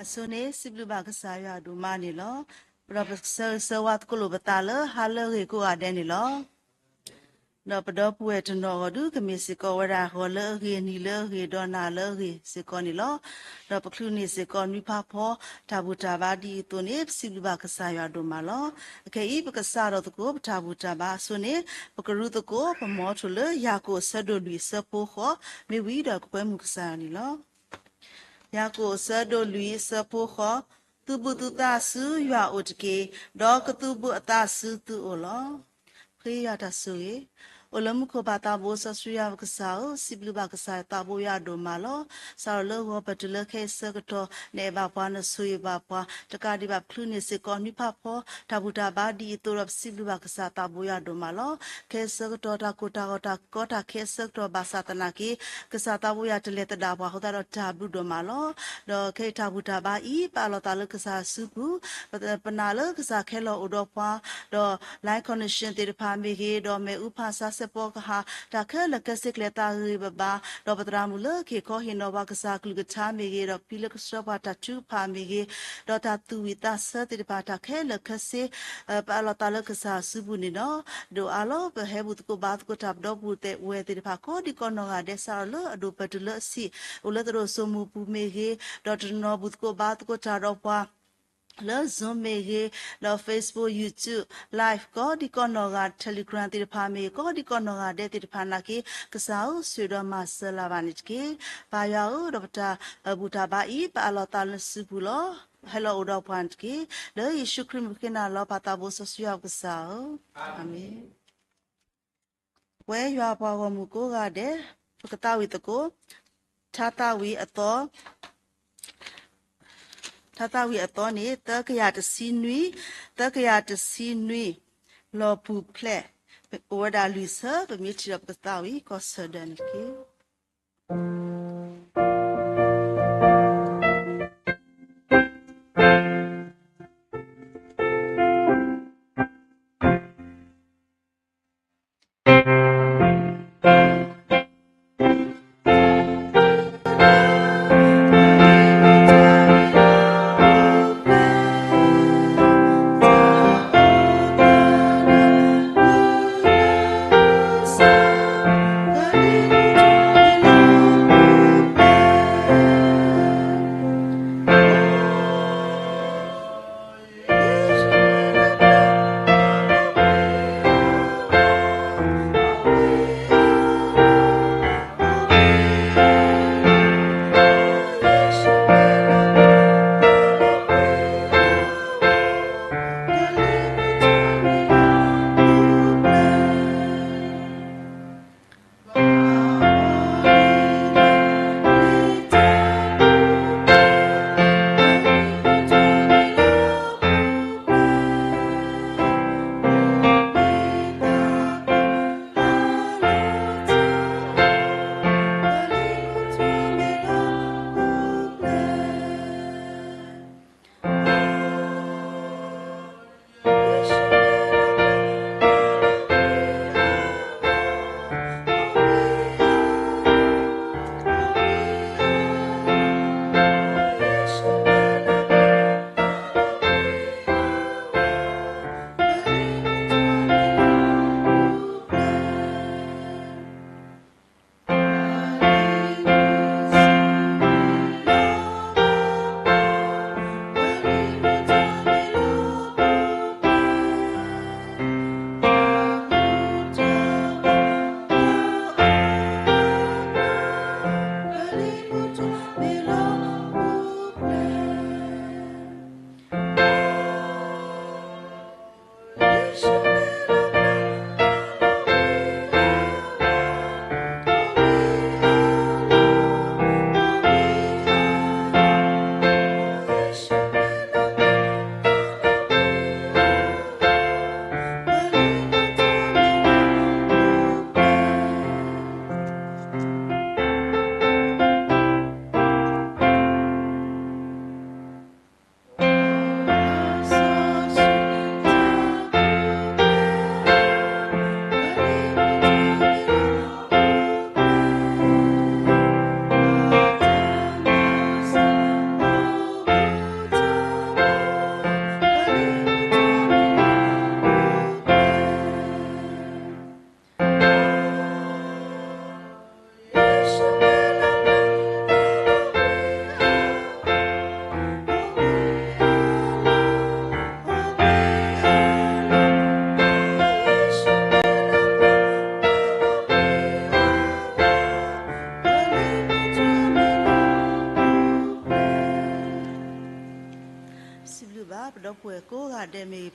အဆိန့ၣ် စံးဘျုးဘၣ်ကစၢ်ယွၤဒိၣ်မးန့ၣ်လီၤ. ဒီးပဆၢဂ့ၤဆၢဝါသကိးလိာ်ပသးလၢဟါလၢအဂ့ၤကိးဂၤဒဲးန့ၣ်လီၤ. ဒီးပဒီပုၢ်ဝဲၢ်တနီၤအဂီၢ်ဒု ကမ့ၢ်စ့ၢ်ကီးဝဲဒၣ်ဂီၤလၢအဂ့ၤ နံၤလၢအဂ့ၤ ဒီးနၤလၢအဂ့ၤစ့ၢ်ကီးန့ၣ်လီၤ. ဒီးပချုးန့ၢ်စ့ၢ်ကီးနွံဖးဖီ တၢ်ဘူၣ်တၢ်ဘါဒ်အံၤအသိးန့ၣ် ပစံးဘျုးဘၣ်ကစၢ်ယွၤဒိၣ်မးလီၤ. အခဲအံၤ ပကစးထီၣ်သကိး ပတၢ်ဘူၣ်တၢ်ဘါအဆိန့ၣ် ပကရူသကိး ပမီထိၣ်လၢယၤကိာ်အဆၢဒိၣ်လွံၢ်အဆၢဖိဃိး မ့ၢ်ဝံၤဒီးကကွဲမုာ်ကစၢ်ယွၤန့ၣ်လီၤ. ယၤကိာ်အဆၢဒိၣ်လွံၢ်အဆၢဖိဃိး, သုးဘူးသုသးဆူယွၤအအိၣ်တက့ၢ်, ဒီးကသုးဘူးအသးဆူသုအိၣ်လီၤ. ဃ့ယွၤတၢ်ဆိၣ်ဂ့ၤ, အိၣ်လၢမူခိၣ်ပၢ်သးဘိစီဆှံယွၤပကစၢ်ဧၢ, စံးဘျုးဘၣ်ကစၢ်ယွၤသးဘိယွၤဒိၣ်မးလီၤ. စးထီၣ်လၢဂီၤပတုၤလၢခဲအံၤဆၢကတီၢ် နအဲၣ်ဘၣ်ပှၤ နဆိၣ်ဂ့ၤဘၣ်ပှၤ, တကးဒံးဘၣ်ပချုးန့ၢ်စ့ၢ်ကီးနွံဖးဖီ တၢ်ဘူၣ်တၢ်ဘါဒ်အံၤအသိးဒီး ပစံးဘျုးဘၣ်ကစၢ်သးဘိယွၤဒိၣ်မးလီၤ. ခဲအံၤဆၢကတီၢ် တၢ်ကိၢ်တၢ်ဂီၤတၢ်ကီတၢ်ခဲအဆၢကတီၢ်ဘၣ်ဆၣ်သနာ်က့ ကစၢ်သးဘိယွၤတလဲၤသဒၣ်ပှၤအဃိသတးဒီးတၢ်ဘျုးဒိၣ်မးလီၤ. ဒီးခဲအံၤတၢ်ဘူၣ်တၢ်ဘါအံၤ ပအးလီၤသးလၢကစၢ်စုပူၤ, ပနာ်လၢကစၢ်ခဲလီၤအိၣ်ဒီးပှၤ, ဒီး line connection သ့ၣ်တဖၣ်မ့ၢ်ဂ့ၤ, ဒီးမ့ၣ်အူဖးဆါစဲးဖီကဟၣ်, တၢ်ခဲလၢာ်ခဲဆ့ကျဲၤသးဂ့ၤဂ့ၤဘၣ်ဘၣ်, ဒီးပသရၣ်မုၣ်လၢကဟ့ၣ်ခီဟ့ၣ်နီၤပှၤကစၢ်ကလုၢ်ကထါမ့ၢ်ဂ့ၤ, ဒီးဖံလၢကဆှၢပှၤတၢ်ထုကဖၣ်မ့ၢ်ဂ့ၤ, ဒီးတၢ်သူၣ်ဝံၣ်သးဆၢသ့ၣ်တဖၣ် တၢ်ခဲလၢာ်ခဲဆ့ ပအးလီၤသးလၢကစၢ်စုပူၤန့ၣ်ဒီး ဒိၣ်အါလီၤ. ပဟဲဘူၣ်သကိးဘါသကိးတၢ်ပဒီပုၢ်ဝဲၢ်သ့ၣ်တဖၣ် ကိးဒံကိးနီၢ်ဂၤဒဲး စးထီၣ်လၢအဒိၣ်ပတုၤလၢအဆံး, အိၣ်လၢသရိာ်စိမိၢ်ပူၤမ့ၢ်ဂ့ၤ, ဒီးတနီၤဘူၣ်သကိးဘါသကိးတၢ်ဒီးပှၤ လၢ Zoom မ့ၢ်ဂ့ၤ, ဒီး Facebook, YouTube, Live ကိးဒံကိးနီၢ်ဂၤ Telegram သ့ၣ်တဖၣ်မ့ၢ်ဂ့ၤ, ကိးဒံကိးနီၢ်ဂၤဒဲးသ့ၣ်တဖၣ်နာ်က့ ကစၢ်ဧၢ ဆိၣ်ဂ့ၤဒီးမၤစၢၤလၢၤဘၣ်န့ၣ်တက့ၢ်. ပၢ်ယွၤဧၢ, ဒီးပတၢ်ဘူၣ်တၢ်ဘါအံၤ ပအးလီၤသးလၢနစုပူၤလီၤ. ဟဲလီၤအိၣ်ဒီးပှၤန့ၣ်တက့ၢ်. လၢယ့ၣ်ၡူးခရံာ်မုၣ်ဃ့နၤလီၤ ပၢ်သးဘိစီဆှံယွၤပကစၢ်ဧၢ, အၤမ့ၣ်. ပဝဲယွၤပှၤဂီၢ်မုၢ်ကိးဂၤဒဲး ပကသးဝံၣ်သကိး ထါသးဝံၣ်အသီ, ထါသးဝံၣ်အသီန့ၣ် သၢကယၤတဆံနွံ, သၢကယၤတဆံနွံ, လီၤပူၤဖျဲး, အိၣ်ဝဲဒၣ်လွံၢ်ဆၢ, ပမ့ၢ်ထံၣ်ဒီးပကသးဝံၣ် ကီၢ်ဆၢဒၢးန့ၣ်တက့ၢ်.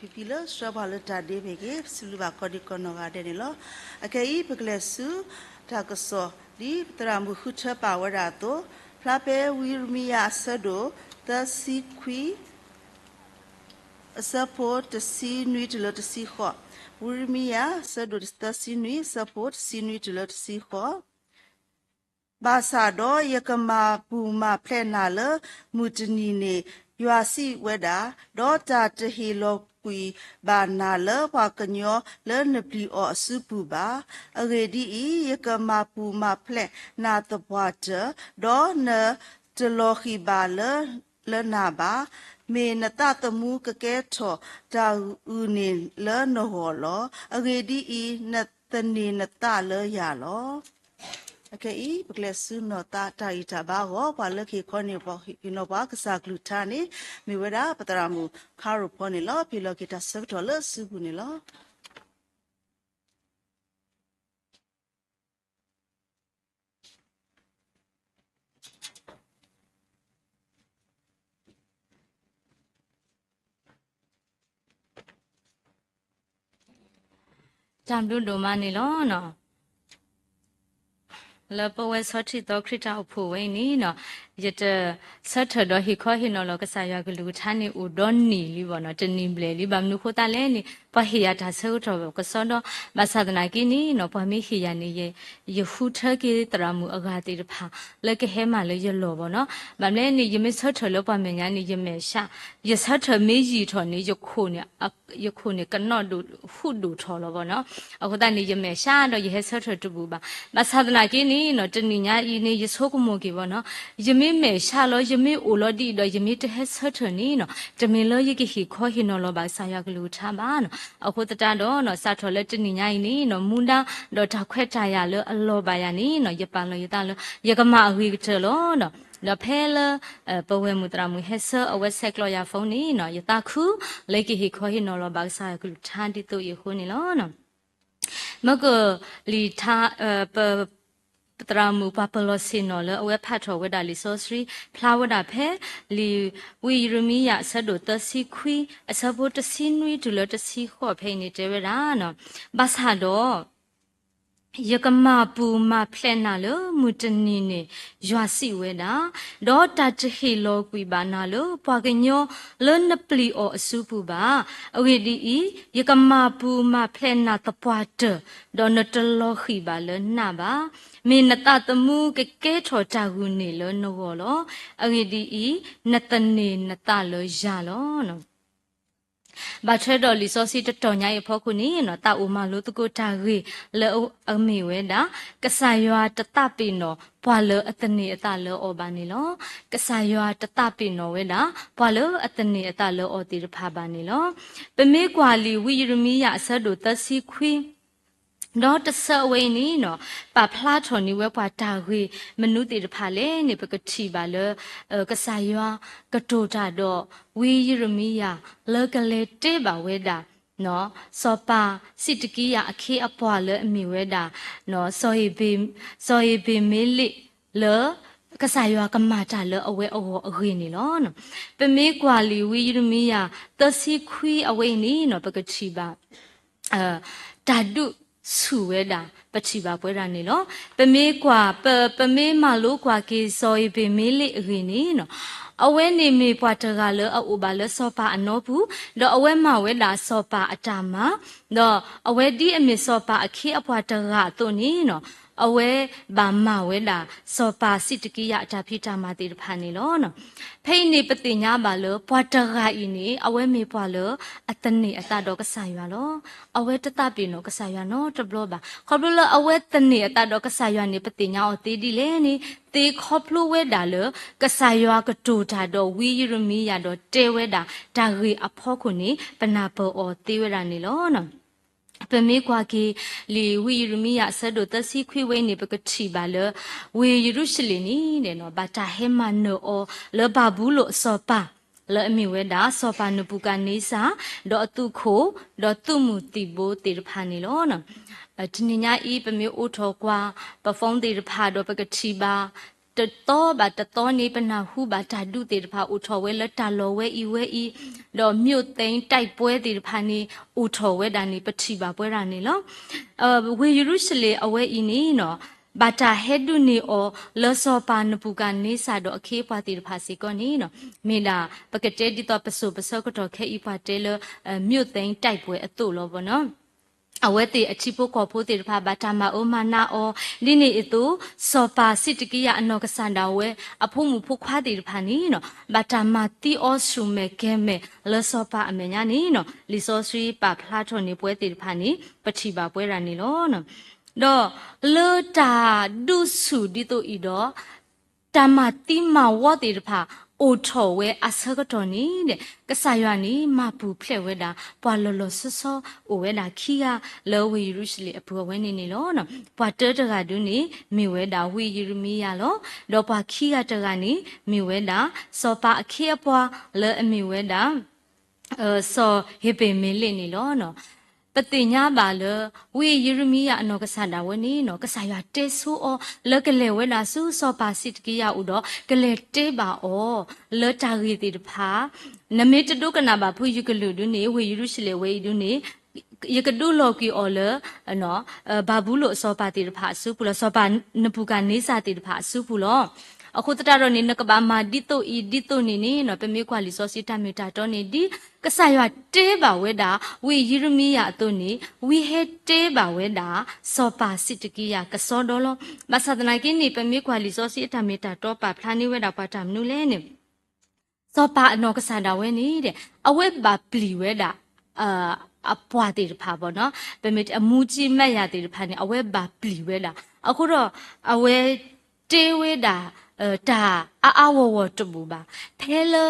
ဖံဖံလၢဆှၢပှၤလၢတၢ်ဒ့မ့ၢ်ဂ့ၤ, ပစံးဘျုးဘၣ်ကိးဒံကိးနီၢ်ဂၤဒဲးန့ၣ်လီၤ. အခဲအံၤ ပကလဲၤဆူတၢ်ကစီၣ် ဒ်ပသရၣ်မုၣ်ဃုထၢပာ်ဝဲဒၣ်အသိး, ဖျါဖဲဝံယံးရမံယၤအဆၢဒိၣ်သၢဆံခွံ အဆၢဖိတဆံနွံတုၤလၢတဆံဃိး, ဝံယံးရမံယၤ အဆၢဒိၣ်သၢဆံနွံ အဆၢဖိတဆံနွံတုၤလၢတဆံဃိး, ဘၣ်ဆၣ်ဒီးယကမၤပူၤမၤဖျဲးနၤလၢမုၢ်တနံၤန့ၣ် ယွၤစံးဝဲဒၣ်, ဒီးတၢ်တဟ့ၣ်လီၤကွံာ်ဘၣ်နၤလၢပှၤကညီလၢနပျံၤအီၤအစုပူၤဘၣ်. အဂ့ၢ်ဒ်အံၤ, ယကမၤပူၤမၤဖျဲးနၤသပှၢ်တၢၢ်, ဒီးနတလီၤဃံၣ်ဘၣ်လၢ လၢနၤဘၣ်. မ့ၢ်နသးသမူကကဲထီၣ်တၢ်ဂုာ်န့ၢ်လၢနဂီၢ်လီၤ. အဂ့ၢ်ဒ်အံၤ, နသန့ၤနသးလၢယၤလီၤ. အခဲအံၤ ပကလဲၤဆူနီၢ်သးတၢ်ဂံၢ်တၢ်ဘါအဂီၢ်, ပှၤလၢကဟ့ၣ်ခီန့ၢ်ပှၤဟ့ၣ်နီၤပှၤကစၢ်ကလုၢ်ကထါန့ၣ် မ့ၢ်ဝဲဒၣ်ပသရၣ်မုၣ်ခါရိၣ်ဖီန့ၣ်လီၤ. ပဟ့ၣ်လီၤက့ၤတၢ်ဆၢကတီၢ်လၢအစုပူၤန့ၣ်လီၤ. တၢ်ဘျုးဒိၣ်မးန့ၣ်လီၤ. လၢပဝဲဆီထံၣ်သီခရံာ်တၢ်အိၣ်ဖှိၣ်ဝဲအံၤန့ၣ်, ယတဆၢထၢၣ်ဒီးဟ့ၣ်ခီဟ့ၣ်နီၤလီၤကစၢ်ယွၤကလုၢ်ကထါန့ၣ် အိၣ်ဒီနံၤလံဘၣ်နီၤ, တနံၤဘျဲၣ်လံ. ဘၣ်မနုၤအဃိသတးလဲၣ်န့ၣ်, ပှၤဟ့ၣ်ယၤတၢ်ဆၢကတီၢ်ကစီဒီ, ဘၣ်ဆၣ်သနာ်က့န့ၣ်နီၤ, ပှၤမ့ၢ်ဟ့ၣ်ယၤန့ၣ် ယဃုထၢက့ၤသရၣ်မုၣ်အဂၤသ့ၣ်တဖၣ် လၢကဟဲမၤလၢယလီၢ်ဘၣ်နီၤ. ဘၣ်မနုၤလဲၣ်န့ၣ်, ယမ့ၢ်ဆၢထၢၣ်လၢပှၤမဲာ်ညါန့ၣ် ယမဲာ်ဆှး, ယဆၢထၢၣ်မ့ၢ်ယံာ်ထီၣ်န့ၣ် ယခိၣ်န့ၣ်ကနီၣ်ဒိၣ်ဟူးဒိၣ်ထီၣ်လီၤဘၣ်နီၤ. အဃိသတးန့ၣ် ယမဲာ်ဆှးဒီးယဟဲဆၢထၢၣ်တဘူၣ်ဘၣ်. ဘၣ်ဆၣ်သနာ်က့န့ၣ်နီၤ, တနံၤညါအံၤန့ၣ် ယဆိကမိၣ်က့ၤဘၣ်နီၤ, ယမ့ၢ်မဲာ်ဆှးလီၤ ယမ့ၢ်အိၣ်လီၤဒ်အံၤဒီး ယမ့ၢ်တဟဲဆၢထၢၣ်န့ၣ်နီၤ, တမ့ၢ်လၢယကဟ့ၣ်ခီဟ့ၣ်နီၤလီၤဘၣ်ကစၢ်ယွၤကလုၢ်ကထါဘၣ်နီၤ. အဃိသတးဒီးနီၤ, စးထီၣ်လၢတနံၤညါအံၤန့ၣ်နီၤ, မူဒါဒီးတၢ်ခွဲးတၢ်ယာ်လၢအလီၤဘၣ်ယၤန့ၣ်နီၤ, ယပာ်လီၤယသးလၢ ယကမၤအဂ့ၤကတၢၢ်လီၤ. ဒီးဖဲလၢ ပဝဲၢ်မုၣ်သရၣ်မုၣ်ဟဲဆၢအဝဲဆဲးကျိးယၤ phone န့ၣ်နီၤ, ယသးခုလၢယကဟ့ၣ်ခီဟ့ၣ်နီၤလီၤဘၣ်ကစၢ်ယွၤကလုၢ်ကထါဒ်သိးအံၤအဃိန့ၣ်လီၤ. မၢကၢၣ်လံာ်ထါ ပ ပသရၣ်မုၣ်ပှၤပလီၢ်ဆ့ၣ်နီၤလၢအဝဲဖးထီၣ်ဝဲဒၣ်လံာ်စီဆှံ ဖျါဝဲဒၣ်ဖဲ လံာ်ဝံယံးရမံယၤအဆၢဒိၣ်သၢဆံခွံ အဆၢဖိတဆံနွံတုၤလၢတဆံဃိးဖဲအံၤန့ၣ်တဲဝဲဒၣ်, ဘၣ်ဆၣ်ဒီး ယကမၤပူၤမၤဖျဲးနၤလၢမုၢ်တနံၤန့ၣ် ယွၤစံးဝဲဒၣ်, ဒီးတၢ်တဟ့ၣ်လီၤကွံာ်ဘၣ်နၤလၢပှၤကညီလၢနပျံၤအီၤအစုပူၤဘၣ်. အဂ့ၢ်ဒ်အံၤ, ယကမၤပူၤမၤဖျဲးနၤသပှၢ်တၢၢ်, ဒီးနတလီၤဃံၣ်ဘၣ်လၢနၤဘၣ်. မ့ၢ်နသးသမူကကဲထီၣ်တၢ်ဂုာ်န့ၢ်လၢနဂီၢ်လီၤ. အဂ့ၢ်ဒ်အံၤ, နသန့ၤနသးလၢယၤလီၤ. ဘၣ်ထွဲဒီးလံာ်စီဆှံတတီၤညါအံၤအဖီခိၣ်န့ၣ်, သးအိၣ်မၤလိသကိးတၢ်ဂ့ၢ်လၢအမ့ၢ်ဝဲဒၣ်, ကစၢ်ယွၤတသးပ့ၤနီၣ်ပှၤလၢအသန့ၤအသးလၢအီၤဘၣ်န့ၣ်လီၤ. ကစၢ်ယွၤတသးပ့ၤနီၣ်ဝဲဒၣ် ပှၤလၢအသန့ၤအသးလၢအီၤသ့ၣ်တဖၣ်ဘၣ်န့ၣ်လီၤ. ပမ့ၢ်ကွၢ်လံာ်ဝံယံးရမံယၤအဆၢဒိၣ်သၢဆံခွံ ဒီးတဆၢအဝဲအံၤန့ၣ်နီၤ, ပာ်ဖျါထီၣ်န့ၢ်ဝဲပှၤတၢ်ဂ့ၢ်မနုၤသ့ၣ်တဖၣ်လဲၣ်န့ၣ် ပကထံၣ်ဘၣ်လၢ ကစၢ်ယွၤကတိၤတၢ်ဒီးဝံယံးရမံယၤ လၢကလဲၤတဲဘၣ်ဝဲဒၣ် စီၤပၤစံးတကံယၤအခ့အပှၤလၢအမ့ၢ်ဝဲဒၣ် စီၤဧ့ဘ့မ့လ့းလၢ ကစၢ်ယွၤကမၤတၢ်လၢအဝဲအဂီၢ်အဂ့ၢ်န့ၣ်လီၤ. ပမ့ၢ်ကွၢ်လံာ်ဝံယံးရမံယၤ သၢဆံခွံအဝဲအံၤန့ၣ်နီၤ ပကထံၣ်ဘၣ် တၢ်ဒုးဆူၣ်ဝဲဒၣ် ပထံၣ်ဘၣ်ပဝဲဒၣ်န့ၣ်လီၤ. ပမ့ၢ်ကွၢ် ပ ပမ့ၢ်မၤလိကွၢ်က့ၤ စီၤဧ့ဘ့မ့လ့းအဂ့ၢ်န့ၣ်နီၤ, အဝဲန့ၣ်မ့ၢ်ပှၤတဂၤလၢအအိၣ်ဘၣ်လၢစီၤပၤအနီပူၤ, ဒီးအဝဲမၤဝဲဒၣ်စီၤပၤအတၢ်မၤ, ဒီးအဝဲဒ်အမ့ၢ်စီၤပၤအခ့အပှၤတဂၤအသိးန့ၣ်နီၤ, အဝဲဘၣ်မၤဝဲဒၣ် စီၤပၤစံးတကံယၤအတၢ်ဖံးတၢ်မၤသ့ၣ်တဖၣ်န့ၣ်လီၤ. ဖဲအံၤန့ၣ် ပသ့ၣ်ညါဘၣ်လၢ ပှၤတဂၤအံၤန့ၣ် အဝဲမ့ၢ်ပှၤလၢအသန့ၤအသးဒီးကစၢ်ယွၤလီၤ. အဝဲတသးပ့ၤနီၣ်ကစၢ်ယွၤနီတဘျီဘၣ်. ခီဖျိလၢအဝဲသန့ၤအသးဒီးကစၢ်ယွၤန့ၣ် ပသ့ၣ်ညါအီၤသ့ဒ်လဲၣ်န့ၣ် သ့ခီဖျိဝဲဒၣ်လၢ ကစၢ်ယွၤကတိၤတၢ်ဒီးဝံယံးရမံယၤဒီးတဲဝဲဒၣ်တၢ်ဂ့ၢ်အဖီခိၣ်န့ၣ် ပနၢ်ပၢၢ်အီၤသ့ဝဲဒၣ်န့ၣ်လီၤ. ပမ့ၢ်ကွၢ်က့ၤ လံာ်ဝံယံးရမံယၤအဆၢဒိၣ်သၢဆံခွံဝဲအံၤန့ၣ် ပကထံၣ်ဘၣ်လၢ ဝ့ၢ်ယရူၤၡလ့ၣ်န့ၣ် ဘၣ်တၢ်ဟဲမၤနၢၤအီၤလၢဘၤဘူလိၣ်အစီၤပၤ လၢအမ့ၢ်ဝဲဒၣ် စီၤပၤနဘူၤကၤန့စၢ် ဒီးအသုးခိၣ် ဒီးသုးမုၢ်သံၣ်ဘိသ့ၣ်တဖၣ်န့ၣ်လီၤ. တနံၤညါအံၤ ပမ့ၢ်အိးထီၣ်ကွၢ် ပ phone သ့ၣ်တဖၣ်ဒီးပကထံၣ်ဘၣ် တသီဘၣ်တသီန့ၣ် ပနၢ်ဟူဘၣ်တၢ်ဒုးသ့ၣ်တဖၣ်အိၣ်ထီၣ်ဝဲလၢတၢ်လီၢ်ဝဲအံၤဝဲအံၤ, ဒီး မြို့သိမ်းတိုက်ပွဲ သ့ၣ်တဖၣ်န့ၣ် အိၣ်ထီၣ်ဝဲဒၣ်န့ၣ် ပထံၣ်ဘၣ်ပဝဲဒၣ်န့ၣ်လီၤ. ဝ့ၢ်ယရူၤၡလ့ၣ်အဝဲအံၤန့ၣ်နီၤ ဘၣ်တၢ်ဟဲဒုးန့ၢ်အီၤလၢစီၤပၤနဘူၤခၣ်န့စၢ်ဒီးအခ့အပှၤသ့ၣ်တဖၣ်စ့ၢ်ကီးန့ၣ်နီၤ, မ့ၢ်ဒၣ်ပကတဲဒ်သိးပစိာ်ပဆၢကတီၢ်ခဲအံၤပှၤတဲလၢ မြို့သိမ်းတိုက်ပွဲ အသိးလီၤဘၣ်နီၤ. အဝဲသ့ၣ်အထံဖိကီၢ်ဖိသ့ၣ်တဖၣ် ဘၣ်တၢ်မၤအၢမၤနးအီၤ, ဒ်န့ၣ်အသိး စီၤပၤစံးတက့ယၤအနီၢ်ကစၢ်ဒၣ်ဝဲ အဖိမုၣ်ဖိခွါသ့ၣ်တဖၣ်န့ၣ်နီၤ ဘၣ်တၢ်မၤသံအီၤဆူၣ်မဲာ်ကဲၤမဲာ်လၢစီၤပၤအမဲာ်ညါန့ၣ်နီၤ, လံာ်စီဆှံပာ်ဖျါထီၣ်န့ၢ်ပဝဲသ့ၣ်တဖၣ်န့ၣ် ပထံၣ်ဘၣ်ပဝဲဒၣ်န့ၣ်လီၤ. ဒီးလၢတၢ်ဒုးဆူၣ်ဒ်သိးအံၤဒီး တၢ်မၤသံမၤဝီသ့ၣ်တဖၣ် အိၣ်ထီၣ်ဝဲအဆၢကတီၢ်န့ၣ် ကစၢ်ယွၤန့ၣ် မၤပူၤဖျဲးဝဲဒၣ် ပှၤလီၤလီၤဆီဆီ အိၣ်ဝဲဒၣ်ခံဂၤ လၢဝ့ၢ်ယရူၤၡလ့ၣ်အပူၤအဝဲန့ၣ်န့ၣ်လီၤ. ပှၤတၢတဂၤဒုန့ၣ် မ့ၢ်ဝဲဒၣ်ဝံယံးရမံယၤလီၤ. ဒီးပှၤခံဂၤတဂၤန့ၣ် မ့ၢ်ဝဲဒၣ် စီၤပၤအခ့အပှၤလၢအမ့ၢ်ဝဲဒၣ် စီၤဧ့ၤဘ့းမ့လ့းန့ၣ်လီၤ. ပသ့ၣ်ညါဘၣ်လၢ ဝံယံးရမံယၤအနီၢ်ကစၢ်ဒၣ်ဝဲန့ၣ်နီၤ ကစၢ်ယွၤတဲဆိအီၤ လၢကလဲၤဝဲဒၣ်ဆူစီၤပၤစံးတက့ယၤအအိၣ်ဒီး ကလဲၤတဲဘၣ်အီၤ လၢတၢ်ဂ့ၢ်သ့ၣ်တဖၣ် နမ့ၢ်တဒိကနၣ်ဘၣ်ဖုယကလုာ်ဒုန့ၣ် ဝ့ၢ်ယရူၤၡလ့ၣ်ဝဲအံၤဒုန့ၣ် ယကဒုးလီၤကွံာ်အီၤလၢ ဘၤဘူလိၣ်အစီၤပၤသ့ၣ်တဖၣ်အစုပူၤလီၤ. စီၤပၤနဘူၤခၣ်န့စၢ်သ့ၣ်တဖၣ်အစုပူၤလီၤ. အဃိသတးဒီးန့ၣ် နကဘၣ်မၤဒ်သိးအံၤဒ်သိးန့ၣ်န့ၣ်နီၤ ပမ့ၢ်ကွၢ်လံာ်စီဆှံတၢ်မ့ၢ်တၢ်တီန့ၣ် ဒ်ကစၢ်ယွၤတဲဘၣ်ဝဲဒၣ် ဝံယံးရမံယၤအသိးန့ၣ် ဝံဟဲတဲဘၣ်ဝဲဒၣ် စီၤပၤစံးတက့ယၤကစီဒီလီၤ. ဘၣ်ဆၣ်သနာ်က့န့ၣ် ပမ့ၢ်ကွၢ်လံာ်စီဆှံအတၢ်မ့ၢ်တၢ်တီပာ်ဖျါန့ၢ်ဝဲဒၣ်ပှၤတၢ်မနုၤလဲၣ်န့ၣ် စီၤပၤအနီၢ်ကစၢ်ဒၣ်ဝဲန့ၣ် အဝဲဘၣ်ပျံၤဝဲဒၣ် အပှၤသ့ၣ်တဖၣ်ဘၣ်နီၤ ပမ့ၢ်အမူကံမးယၤသ့ၣ်တဖၣ်န့ၣ် အဝဲဘၣ်ပျံၤဝဲဒၣ်. အဃိဒီး အဝဲတဲဝဲဒၣ် တၢ်အါအါဂီၢ်ဂီၢ်တဘူၣ်ဘၣ်. ဖဲလၢ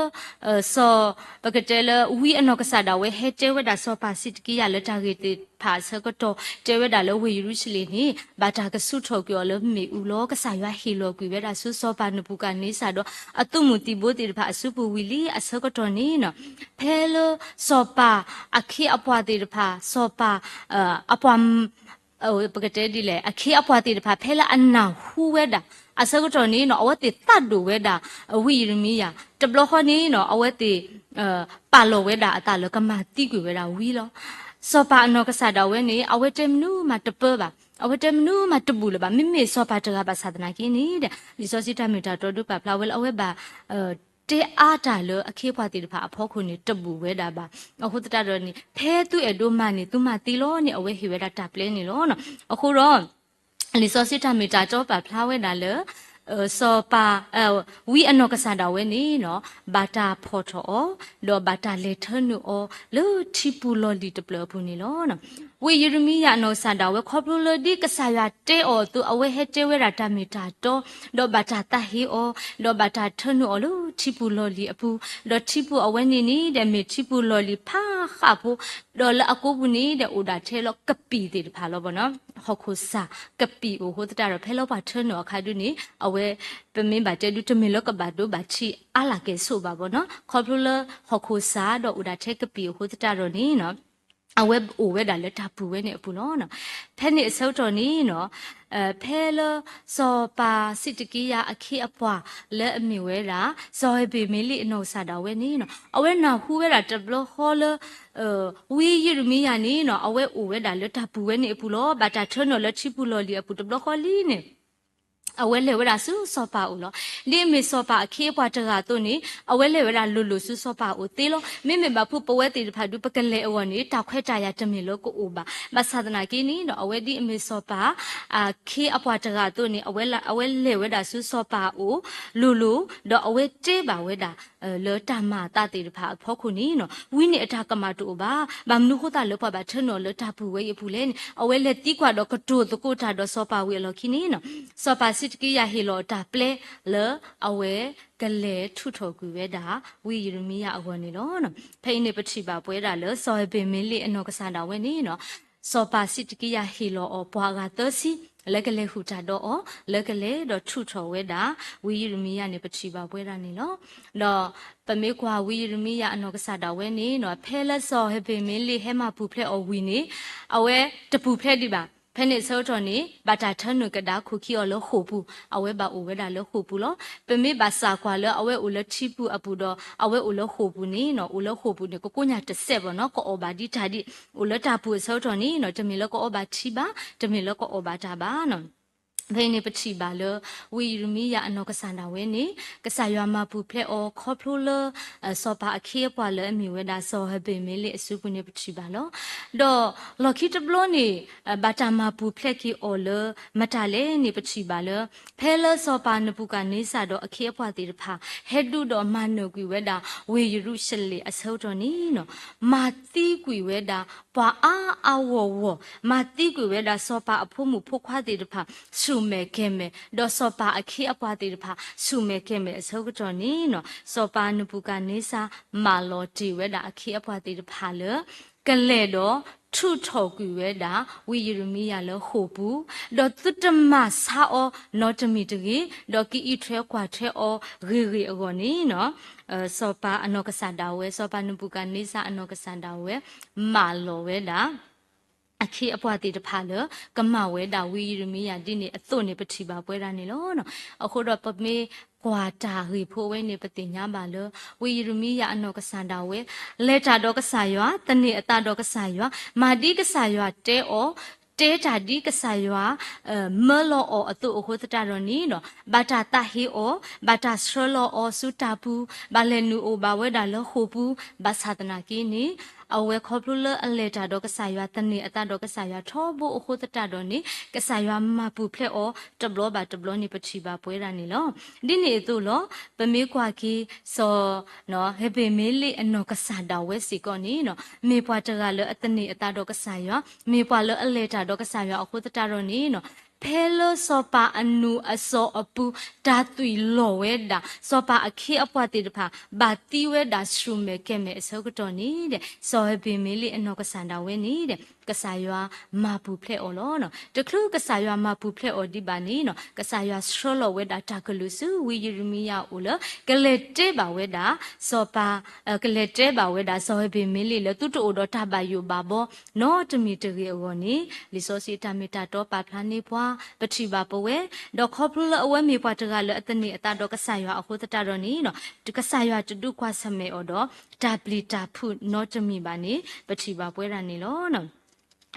စီၤ ပကတဲလၢ ဝံအနီၢ်ကစၢ်ဒၣ်ဝဲဟဲတဲဝဲဒၣ် စီၤပၤစံးတက့ယၤလၢတၢ်ဂ့ၢ်သ့ၣ်တဖၣ်အဆၢကတီၢ် တဲဝဲဒၣ်လၢဝ့ၢ်ယရူၤၡလ့ၣ်န့ၣ် ဘၣ်တၢ်ကဆူးထီၣ်ကွံာ်အီၤလၢမ့ၣ်အူလီၤ. ကစၢ်ယွၤဟ့ၣ်လီၤကွံာ်ဝဲဒၣ်ဆူစီၤပၤနဘူၤခၣ်န့စၢ်ဒီး အသုးမုၢ်သံၣ်ဘိသ့ၣ်တဖၣ်အစုပူၤဝံၤလံအဆၢကတီၢ်န့ၣ်နီၤ ဖဲလၢစီၤပၤအခ့အပှၤသ့ၣ်တဖၣ် စီၤပၤ အပှၤ ပကတဲဒ်လဲၣ် အခ့အပှၤသ့ၣ်တဖၣ် ဖဲလၢအနၢ်ဟူဝဲဒၣ် အဆၢကတီၢ်န့ၣ်နီၤ အဝဲသ့ၣ်သးဒိၣ်ဝဲဒၣ် ဝံယံးရမံယၤ တဘျီဃီန့ၣ်နီၤ အဝဲသ့ၣ် ပာ်လီၤဝဲဒၣ်အသးလၢကမၤသံကွံာ်ဝဲဒၣ်ဝံလီၤ. စီၤပၤအနီၢ်ကစၢ်ဒၣ်ဝဲန့ၣ် အဝဲတဲမနုၤမးတပၢဘၣ်, အဝဲတဲမနုၤမးတဘူၣ်လၢၤဘၣ်. မ့မ့ၢ်စီၤပၤတဂၤဘၣ်ဆၣ်သနာ်က့န့ၣ်ဒီး လံာ်စီဆှံတၢ်မ့ၢ်တၢ်တီဒုးပာ်ဖျါဝဲလၢအဝဲဘၣ် တဲအါတၢ်လၢအခ့အပှၤသ့ၣ်တဖၣ်အဖီခိၣ်န့ၣ် တဘူၣ်ဝဲဒၣ်ဘၣ်. အဃိသတးဒီးန့ၣ် ဖဲသုအဲၣ်ဒိးမၤန့ၣ် သုမၤသ့လီၤန့ၣ် အဝဲဟ့ၣ်ဝဲဒၣ်တၢ်ပျဲန့ၣ်လီၤ. အဃိဒီး လံာ်စီဆှံတၢ်မ့ၢ်တၢ်တီပာ်ဖျါဝဲဒၣ်လၢ စီၤပၤ ဝံအနီၢ်ကစၢ်ဒၣ်ဝဲန့ၣ်နီၤ ဘၣ်တၢ်ဖီၣ်ထီၣ်အီၤ ဒီးဘၣ်တၢ်လဲၤထၢနုာ်အီၤလၢထံပူၤလီၢ်လံၤတဖျၢၣ်အပူၤန့ၣ်လီၤ. ဝံယံးရမံယၤအနီၢ်ကစၢ်ဒၣ်ဝဲ ခီဖျိလၢဒ်ကစၢ်ယွၤတဲအီၤအသိး အဝဲဟဲတဲဝဲဒၣ်တၢ်မ့ၢ်တၢ်တီ ဒီးဘၣ်တၢ်သးဟ့အီၤ ဒီးဘၣ်တၢ်ထၢနုာ်အီၤလၢထံပူၤလီၢ်လံၤအပူၤ, ဒီးထံပူၤအဝဲန့ၣ်န့ၣ်ဒီး မ့ၢ်ထံပူၤလီၢ်လံၤဖးဃၣ်ဖိ ဒီးလၢအကိးပူၤန့ၣ်ဒီး အိၣ်ဒၣ်ထဲလီၤကပံာ်သ့ၣ်တဖၣ်လီၤဘၣ်နီၤ. ဟီၣ်ခိၣ်စၢ်ကပံာ်အိၣ်အဃိသတးဒီး ဖဲလၢပှၤထၢနုာ်အခါဒုန့ၣ် အဝဲ ပမ့ၢ်ဘၣ်တဲဒု တမ့ၢ်လၢကဘၣ်ဒိဘၣ်ထံးအါလၢ်ကဲဆိးဘၣ်ဘၣ်နီၤ. ခီဖျိလၢဟီၣ်ခိၣ်စၢ်ဒီးအိၣ်ဒၣ်ထဲကပံာ်အဃိသတးဒီးန့ၣ်နီၤ အဝဲအိၣ်ဝဲဒၣ်လၢတၢ်ပူၤဝဲန့ၣ်အပူၤလီၤ. ဖဲန့ၣ်အဆၢကတီၢ်န့ၣ်နီၤ ဖဲလၢစီၤပၤစံးတက့ယၤအခ့အပှၤလၢအမ့ၢ်ဝဲဒၣ် စီၤဧ့ၤဘ့ၣ်မ့လ့ၣ်အနီၢ်ကစၢ်ဒၣ်ဝဲန့ၣ်နီၤ အဝဲနၢ်ဟူဝဲဒၣ်တဘျီဃီလၢ ဝံယံးရမံယၤန့ၣ်နီၤ အဝဲအိၣ်ဝဲဒၣ်လၢတၢ်ပူၤဝဲန့ၣ်အပူၤလီၤ. ဘၣ်တၢ်ထၢနုာ်လၢထံပူၤလီၢ်လံၤအပူၤတဘျီဃီလံန့ၣ် အဝဲလဲၤဝဲဒၣ်ဆူစီၤပၤအိၣ်လီၤ. ဒ်အမ့ၢ်စီၤပၤအခ့အပှၤတဂၤအသိးန့ၣ် အဝဲလဲၤဝဲဒၣ်လိၤလိၤဆူစီၤပၤအိၣ်သ့လီၤ. မ့မ့ၢ်ဘၣ်ဖုပဝဲသ့ၣ်တဖၣ်ဒု ပကလဲၤအဂီၢ်န့ၣ် တၢ်ခွဲးတၢ်ယာ်တမ့ၢ်လၢကအိၣ်ဘၣ်. ဘၣ်ဆၣ်သနာ်က့န့ၣ်ဒီး အဝဲဒ်အမ့ၢ်စီၤပၤ အခ့အပှၤတဂၤအသိးန့ၣ် အဝဲလဲၤဝဲဒၣ်ဆူစီၤပၤအအိၣ် လိၤလိၤ ဒီးအဝဲတဲဘၣ်ဝဲဒၣ် လၢတၢ်မၤအသးသ့ၣ်တဖၣ်အဖီခိၣ်န့ၣ်နီၤ ဝံန့ၣ်အတၢ်ကမၣ်တအိၣ်ဘၣ်. ဘၣ်မနုၤဃိသတးလၢပှၤဘၣ်ထၢနုာ်အီၤလၢတၢ်ပူၤဝဲအံၤအပူၤလဲၣ်န့ၣ် အဝဲလဲၤသံကွၢ်ဒီးကတိၤသကိးတၢ်ဒီးစီၤပၤဝံၤအလီၢ်ခံန့ၣ်နီၤ စီၤပၤစံးတက့ယၤဟ့ၣ်လီၤအတၢ်ပျဲလၢအဝဲကလဲၤထုးထီၣ်ကွံာ်ဝဲဒၣ် ဝံယံးရမံယၤအဂီၢ်န့ၣ်လီၤ. ဖဲအံၤန့ၣ်ပထံၣ်ဘၣ်ပဝဲဒၣ်လၢ စီၤဧ့ၤဘ့ၣ်မ့လ့ၣ်အနီၢ်ကစၢ်ဒၣ်ဝဲန့ၣ်နီၤ စီၤပၤစံးတက့ယၤဟ့ၣ်လီၤအီၤပှၤအဂၤသၢဆံ လၢကလဲၤဃုာ်တၢ်ဒီးအီၤ လၢကလဲၤဒီးထုးထီၣ်ဝဲဒၣ် ဝံယံးရမံယၤန့ၣ် ပထံၣ်ဘၣ်ပဝဲဒၣ်န့ၣ်လီၤ. ဒီးပမ့ၢ်ကွၢ်ဝံယံးရမံယၤအနီၢ်ကစၢ်ဒၣ်ဝဲန့ၣ်နီၤ ဖဲလၢစီၤဧ့ၤဘ့ၣ်မ့လ့ၣ်ဟဲမၤပူၤဖျဲးအီၤဝံၤန့ၣ် အဝဲတပူၤဖျဲးဒံးဘၣ် ဖဲန့ၣ်အဆၢကတီၢ်န့ၣ် ဘၣ်တၢ်ထၢနုာ်ကဒါခိၣ်ခံအီၤလၢဃိာ်ပူၤ, အဝဲဘၣ်အိၣ်ဝဲဒၣ်လၢဃိာ်ပူၤလီၤ. ပမ့ၢ်ဘၣ်စၢ်ကွၢ်လၢအဝဲအိၣ်လၢထံပူၤအပူၤဒီး အဝဲအိၣ်လၢဃိာ်ပူၤန့ၣ်နီၤ, အိၣ်လၢဃိာ်ပူၤန့ၣ် ကကိညၣ်တစဲးဘၣ်နီၤ, ကအီၣ်ဘၣ်ဒံးတၢ်ဒံး, အိၣ်လၢတၢ်ပူၤအဆၢကတီၢ်န့ၣ်နီၤ, တမ့ၢ်လၢကအီဘၣ်ထံဘၣ်, တမ့ၢ်လၢကအီၣ်ဘၣ်တၢ်ဘၣ်နီၤ. ဖဲအံၤန့ၣ်ပထံၣ်ဘၣ်လၢ ဝံယံးရမံယၤအနီၢ်ကစၢ်ဒၣ်ဝဲန့ၣ် ကစၢ်ယွၤမၤပူၤဖျဲးအီၤခီဖျိလၢ စီၤပၤအခ့အပှၤလၢအမ့ၢ်ဝဲဒၣ်စီၤဟဘ့ၣ်မ့လ့အစုပူၤန့ၣ် ပထံၣ်ဘၣ်လီၤ. ဒီးလီၢ်ခံတဘျီန့ၣ် ဘၣ်တၢ်မၤပူၤဖျဲးက့ၤအီၤလၢမတၤလဲၣ်န့ၣ် ပထံၣ်ဘၣ်လၢ ဖဲလၢစီၤပၤနဘူၤခၣ်န့စၢ်ဒီးအခ့အပှၤသ့ၣ်တဖၣ် ဟဲဒုးဒီးမၤနၢၤကွံာ်ဝဲဒၣ် ဝ့ၢ်ယရူၤၡလ့ၣ်အဆၢကတီၢ်န့ၣ်နီၤ, မၤသံကွံာ်ဝဲဒၣ် ပှၤအါအါဂီၢ်ဂီၢ်, မၤသံကွံာ်ဝဲဒၣ်စီၤပၤအဖိမုၣ်ဖိခွါသ့ၣ်တဖၣ် ဆူၣ်မဲာ်ကဲၤမဲာ်, ဒီးစီၤပၤအခ့အပှၤသ့ၣ်တဖၣ် ဆူၣ်မဲာ်ကဲၤမဲာ်အဆၢကတီၢ်န့ၣ်နီၤ, စီၤပၤနဘူၤခၣ်န့စၢ် မၢလီၤတ့ၢ်ဝဲဒၣ်အခ့အပှၤသ့ၣ်တဖၣ်လၢ ကလဲၤဒီးထုးထီၣ်ကွံာ်ဝဲဒၣ် ဝံယံးရမံယၤလၢဃိာ်ပူၤ, ဒီးသုတမၤဆါအီၤနီတမံၤတဂ့ၤ, ဒီးကအံးထွဲကွၢ်ထွဲအီၤဂ့ၤဂ့ၤအဂီၢ်န့ၣ်နီၤ, စီၤပၤအနီၢ်ကစၢ်ဒၣ်ဝဲ စီၤပၤနဘူၤခၣ်န့စၢ်အနီၢ်ကစၢ်ဒၣ်ဝဲ မၢလီၤဝဲဒၣ် အခ့အပှၤသ့ၣ်တဖၣ်လၢ ကမၤဝဲဒၣ်ဝံယံးရမံယၤဒ်န့ၣ်အသိးန့ၣ် ပထံၣ်ဘၣ်ပဝဲဒၣ်န့ၣ်လီၤ. အဃိဒီးပမ့ၢ်ကွၢ်တၢ်ဂ့ၢ်ဖိအဝဲန့ၣ် ပသ့ၣ်ညါဘၣ်လၢ ဝံယံးရမံယၤအနီၢ်ကစၢ်ဒၣ်ဝဲ လဲၤတၢ်ဒီးကစၢ်ယွၤ, သန့ၤအသးဒီးကစၢ်ယွၤ, မၤဒ်ကစၢ်ယွၤတဲအီၤ, တဲတၢ်ဒ်ကစၢ်ယွၤ မၢလီၤအီၤအသိးအဃိသတးဒီးန့ၣ်ဒီး ဘၣ်တၢ်သးဟ့အီၤ, ဘၣ်တၢ်ဆှၢလီၤအီၤဆူတၢ်ပူၤ, ဘၣ်လဲၤနုာ်အိၣ်ဘၣ်ဝဲဒၣ်လၢဃိာ်ပူၤ, ဘၣ်ဆၣ်သနာ်က့န့ၣ် အဝဲခီဖျိလၢအလဲၤတၢ်ဒီးကစၢ်ယွၤ သန့ၤအသးဒီးကစၢ်ယွၤထီဘိအဃိသတးဒီးန့ၣ် ကစၢ်ယွၤမၤပူၤဖျဲးအီၤတဘျီဘၣ်တဘျီန့ၣ် ပထံၣ်ဘၣ်ပဝဲဒၣ်န့ၣ်လီၤ. ဒ်န့ၣ်အသိးလီၤ. ပမ့ၢ်ကွၢ်က့ၤ စီၤ ဟ့ဘ့ၣ်မ့လ့ၣ်အနီၢ်ကစၢ်ဒၣ်ဝဲစ့ၢ်ကီးန့ၣ် မ့ၢ်ပှၤတဂၤလၢအသန့ၤအသးဒီးကစၢ်ယွၤ, မ့ၢ်ပှၤလၢအလဲၤတၢ်ဒီးကစၢ်ယွၤအဃိသတးဒီးန့ၣ် ဖဲလၢစီၤပၤအနူအစီၤအပူၤ တၢ်သွံၣ်လီၤဝဲဒၣ် စီၤပၤအခ့အပှၤသ့ၣ်တဖၣ် ဘၣ်သံဝဲဒၣ်ဆူၣ်မဲာ်ကဲၤမဲာ်အဆၢကတီၢ်န့ၣ်ဒီး စီၤဟ့ဘ့ၣ်မ့လ့ၣ်အနီၢ်ကစၢ်ဒၣ်ဝဲန့ၣ်ဒီး ကစၢ်ယွၤမၤပူၤဖျဲးအီၤလီၤ. တချုးကစၢ်ယွၤမၤပူၤဖျဲးအီၤဒံးဘၣ်န့ၣ် ကစၢ်ယွၤဆှၢလီၤဝဲဒၣ်တၢ်ကလုၢ်ဆူဝံယံးရမံယၤအအိၣ်လၢ ကလဲၤတဲဘၣ်ဝဲဒၣ် စီၤပၤ ကလဲၤတဲဘၣ်ဝဲဒၣ် စီၤဟ့ဘ့ၣ်မ့လ့ၣ်လၢ သုတအိၣ်ဒီးတၢ်ဘၣ်ယိၣ်ဘၣ်ဘီ နီတမံၤတဂ့ၤအဂီၢ်န့ၣ် လံာ်စီဆှံတၢ်မ့ၢ်တၢ်တီပာ်ဖျါန့ၢ်ပှၤ ပထံၣ်ဘၣ်ပဝဲ, ဒီးခီဖျိလၢအဝဲမ့ၢ်ပှၤတဂၤလၢအသန့ၤအသးဒီးကစၢ်ယွၤအဃိသတးဒီးန့ၣ် ကစၢ်ယွၤတဒုးကွၢ်ဆၢၣ်မဲာ်အီၤဒီး တၢ်ပျံၤတၢ်ဖုးနီတမံၤဘၣ်န့ၣ် ပထံၣ်ဘၣ်ပဝဲဒၣ်န့ၣ်လီၤ.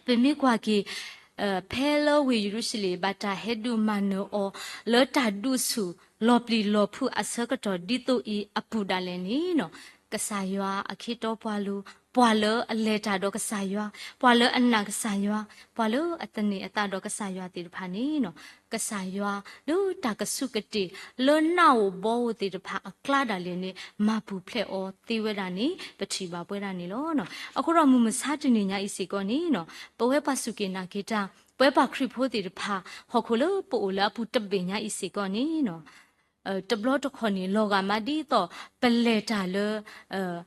ပမ့ၢ်ကွၢ်က့ၤ ဖဲလၢဝ့ၢ်ယရူၤၡလ့ၣ် ဘၣ်တၢ်ဟဲဒုးမၤနၢၤအီၤ လၢတၢ်ဒုးဆူၣ်လီၤပျံၤလီၤဖုးအဆၢကတီၢ်ဒ်သိးအံၤအပူၤဒၣ်လဲာ်န့ၣ် ကစၢ်ယွၤအခ့တီပှၤလိၤ, ပှၤလၢအလဲၤတၢ်ဒီးကစၢ်ယွၤ, ပှၤလၢအနာ်ကစၢ်ယွၤ, ပှၤလၢအသန့ၤအသးဒီးကစၢ်ယွၤသ့ၣ်တဖၣ်န့ၣ် ကစၢ်ယွၤလၢတၢ်ကဆူးကတ့ၢ် လၢနးဧိၤဘီဧိၤသ့ၣ်တဖၣ်အကျါဒၣ်လဲာ်န့ၣ် မၤပူၤဖျဲးအီၤသ့ဝဲဒၣ်န့ၣ် ပထံၣ်ဘၣ်ပဝဲဒၣ်န့ၣ်လီၤ. အဃိဒီးမုၢ်မဆါတနံၤညါအံၤစ့ၢ်ကီးန့ၣ် ပဝဲပှၤစူၢ်က့ၤနာ်က့ၤတၢ် ပဝဲပှၤခရံာ်ဖိသ့ၣ်တဖၣ် ဟီၣ်ခိၣ်လၢပအိၣ်လၢအပူၤတဘ့ၣ်ညါအံၤစ့ၢ်ကီးန့ၣ် တဘျီတခီၣ်န့ၣ် လီၤဂာ်မးဒ်သိး ပလဲၤတၢ်လၢ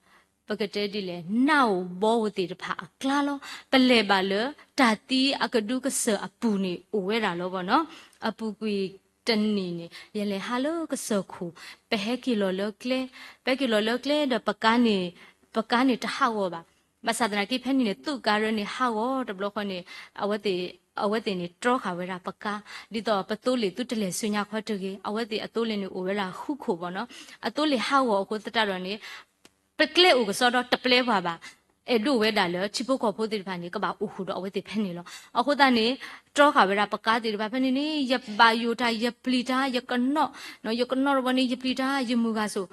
ပကတဲဒ်လဲၣ် နးဧိၤဘီဧိၤသ့ၣ်တဖၣ်အကျါလီၤ. ပလဲၤဘၣ်လၢ တၢ်သံအကဒုကစၢၢ်အပူၤန့ၣ် အိၣ်ဝဲဒၣ်လီၤဘၣ်နီၤ. အပူၤကွံာ်တနံၤန့ၣ် ယလဲၤဟးလၢကစၢၢ်ခိၣ်, ပဟဲက့ၤလီၤလၢကျဲ, ပဟဲက့ၤလီၤလၢကျဲဒီး ပကါန့ၣ် ပကါန့ၣ်တဟးဂီၤဘၣ်. ဘၣ်ဆၣ်သနာ်က့ဖဲန့ၣ်န့ၣ် သုးကါရၢန့ၣ်ဟးဂီၤတဘျီဃီန့ၣ် အဝဲသ့ၣ်န့ၣ်တြီဃာ်ဝဲဒၣ်ပကါ, ဒ်သိးပသိလ့ၣ်သုတလဲၤဆူညါခီတဂ့ၤ, အဝဲသ့ၣ်အသိလ့ၣ်န့ၣ်အိၣ်ဝဲဒၣ်ဃုခိၣ်ဘၣ်နီၤ. အသိလ့ၣ်ဟးဂီၤအဃိသတးဒီးန့ၣ် ပကျဲအိၣ်ကစီဒီတပျဲပှၤဘၣ်, အဲၣ်ဒိးဝဲဒၣ်လၢထံဖိကီၢ်ဖိသ့ၣ်တဖၣ်န့ၣ် ကဘၣ်အိၣ်ဃုာ်ဒီးအဝဲသ့ၣ်ဖဲန့ၣ်လီၤ. အဃိသတးန့ၣ် တြီဃာ်ဝဲဒၣ်ပကါသ့ၣ်တဖၣ်ဖဲန့ၣ်န့ၣ် ယဘၣ်ယိၣ်တၢ် ယပျံၤတၢ် ယကနီၣ်, ယကနီၣ်တဘျီန့ၣ် ယပျံၤတၢ် ယမုၢ်ဂၤစိၤ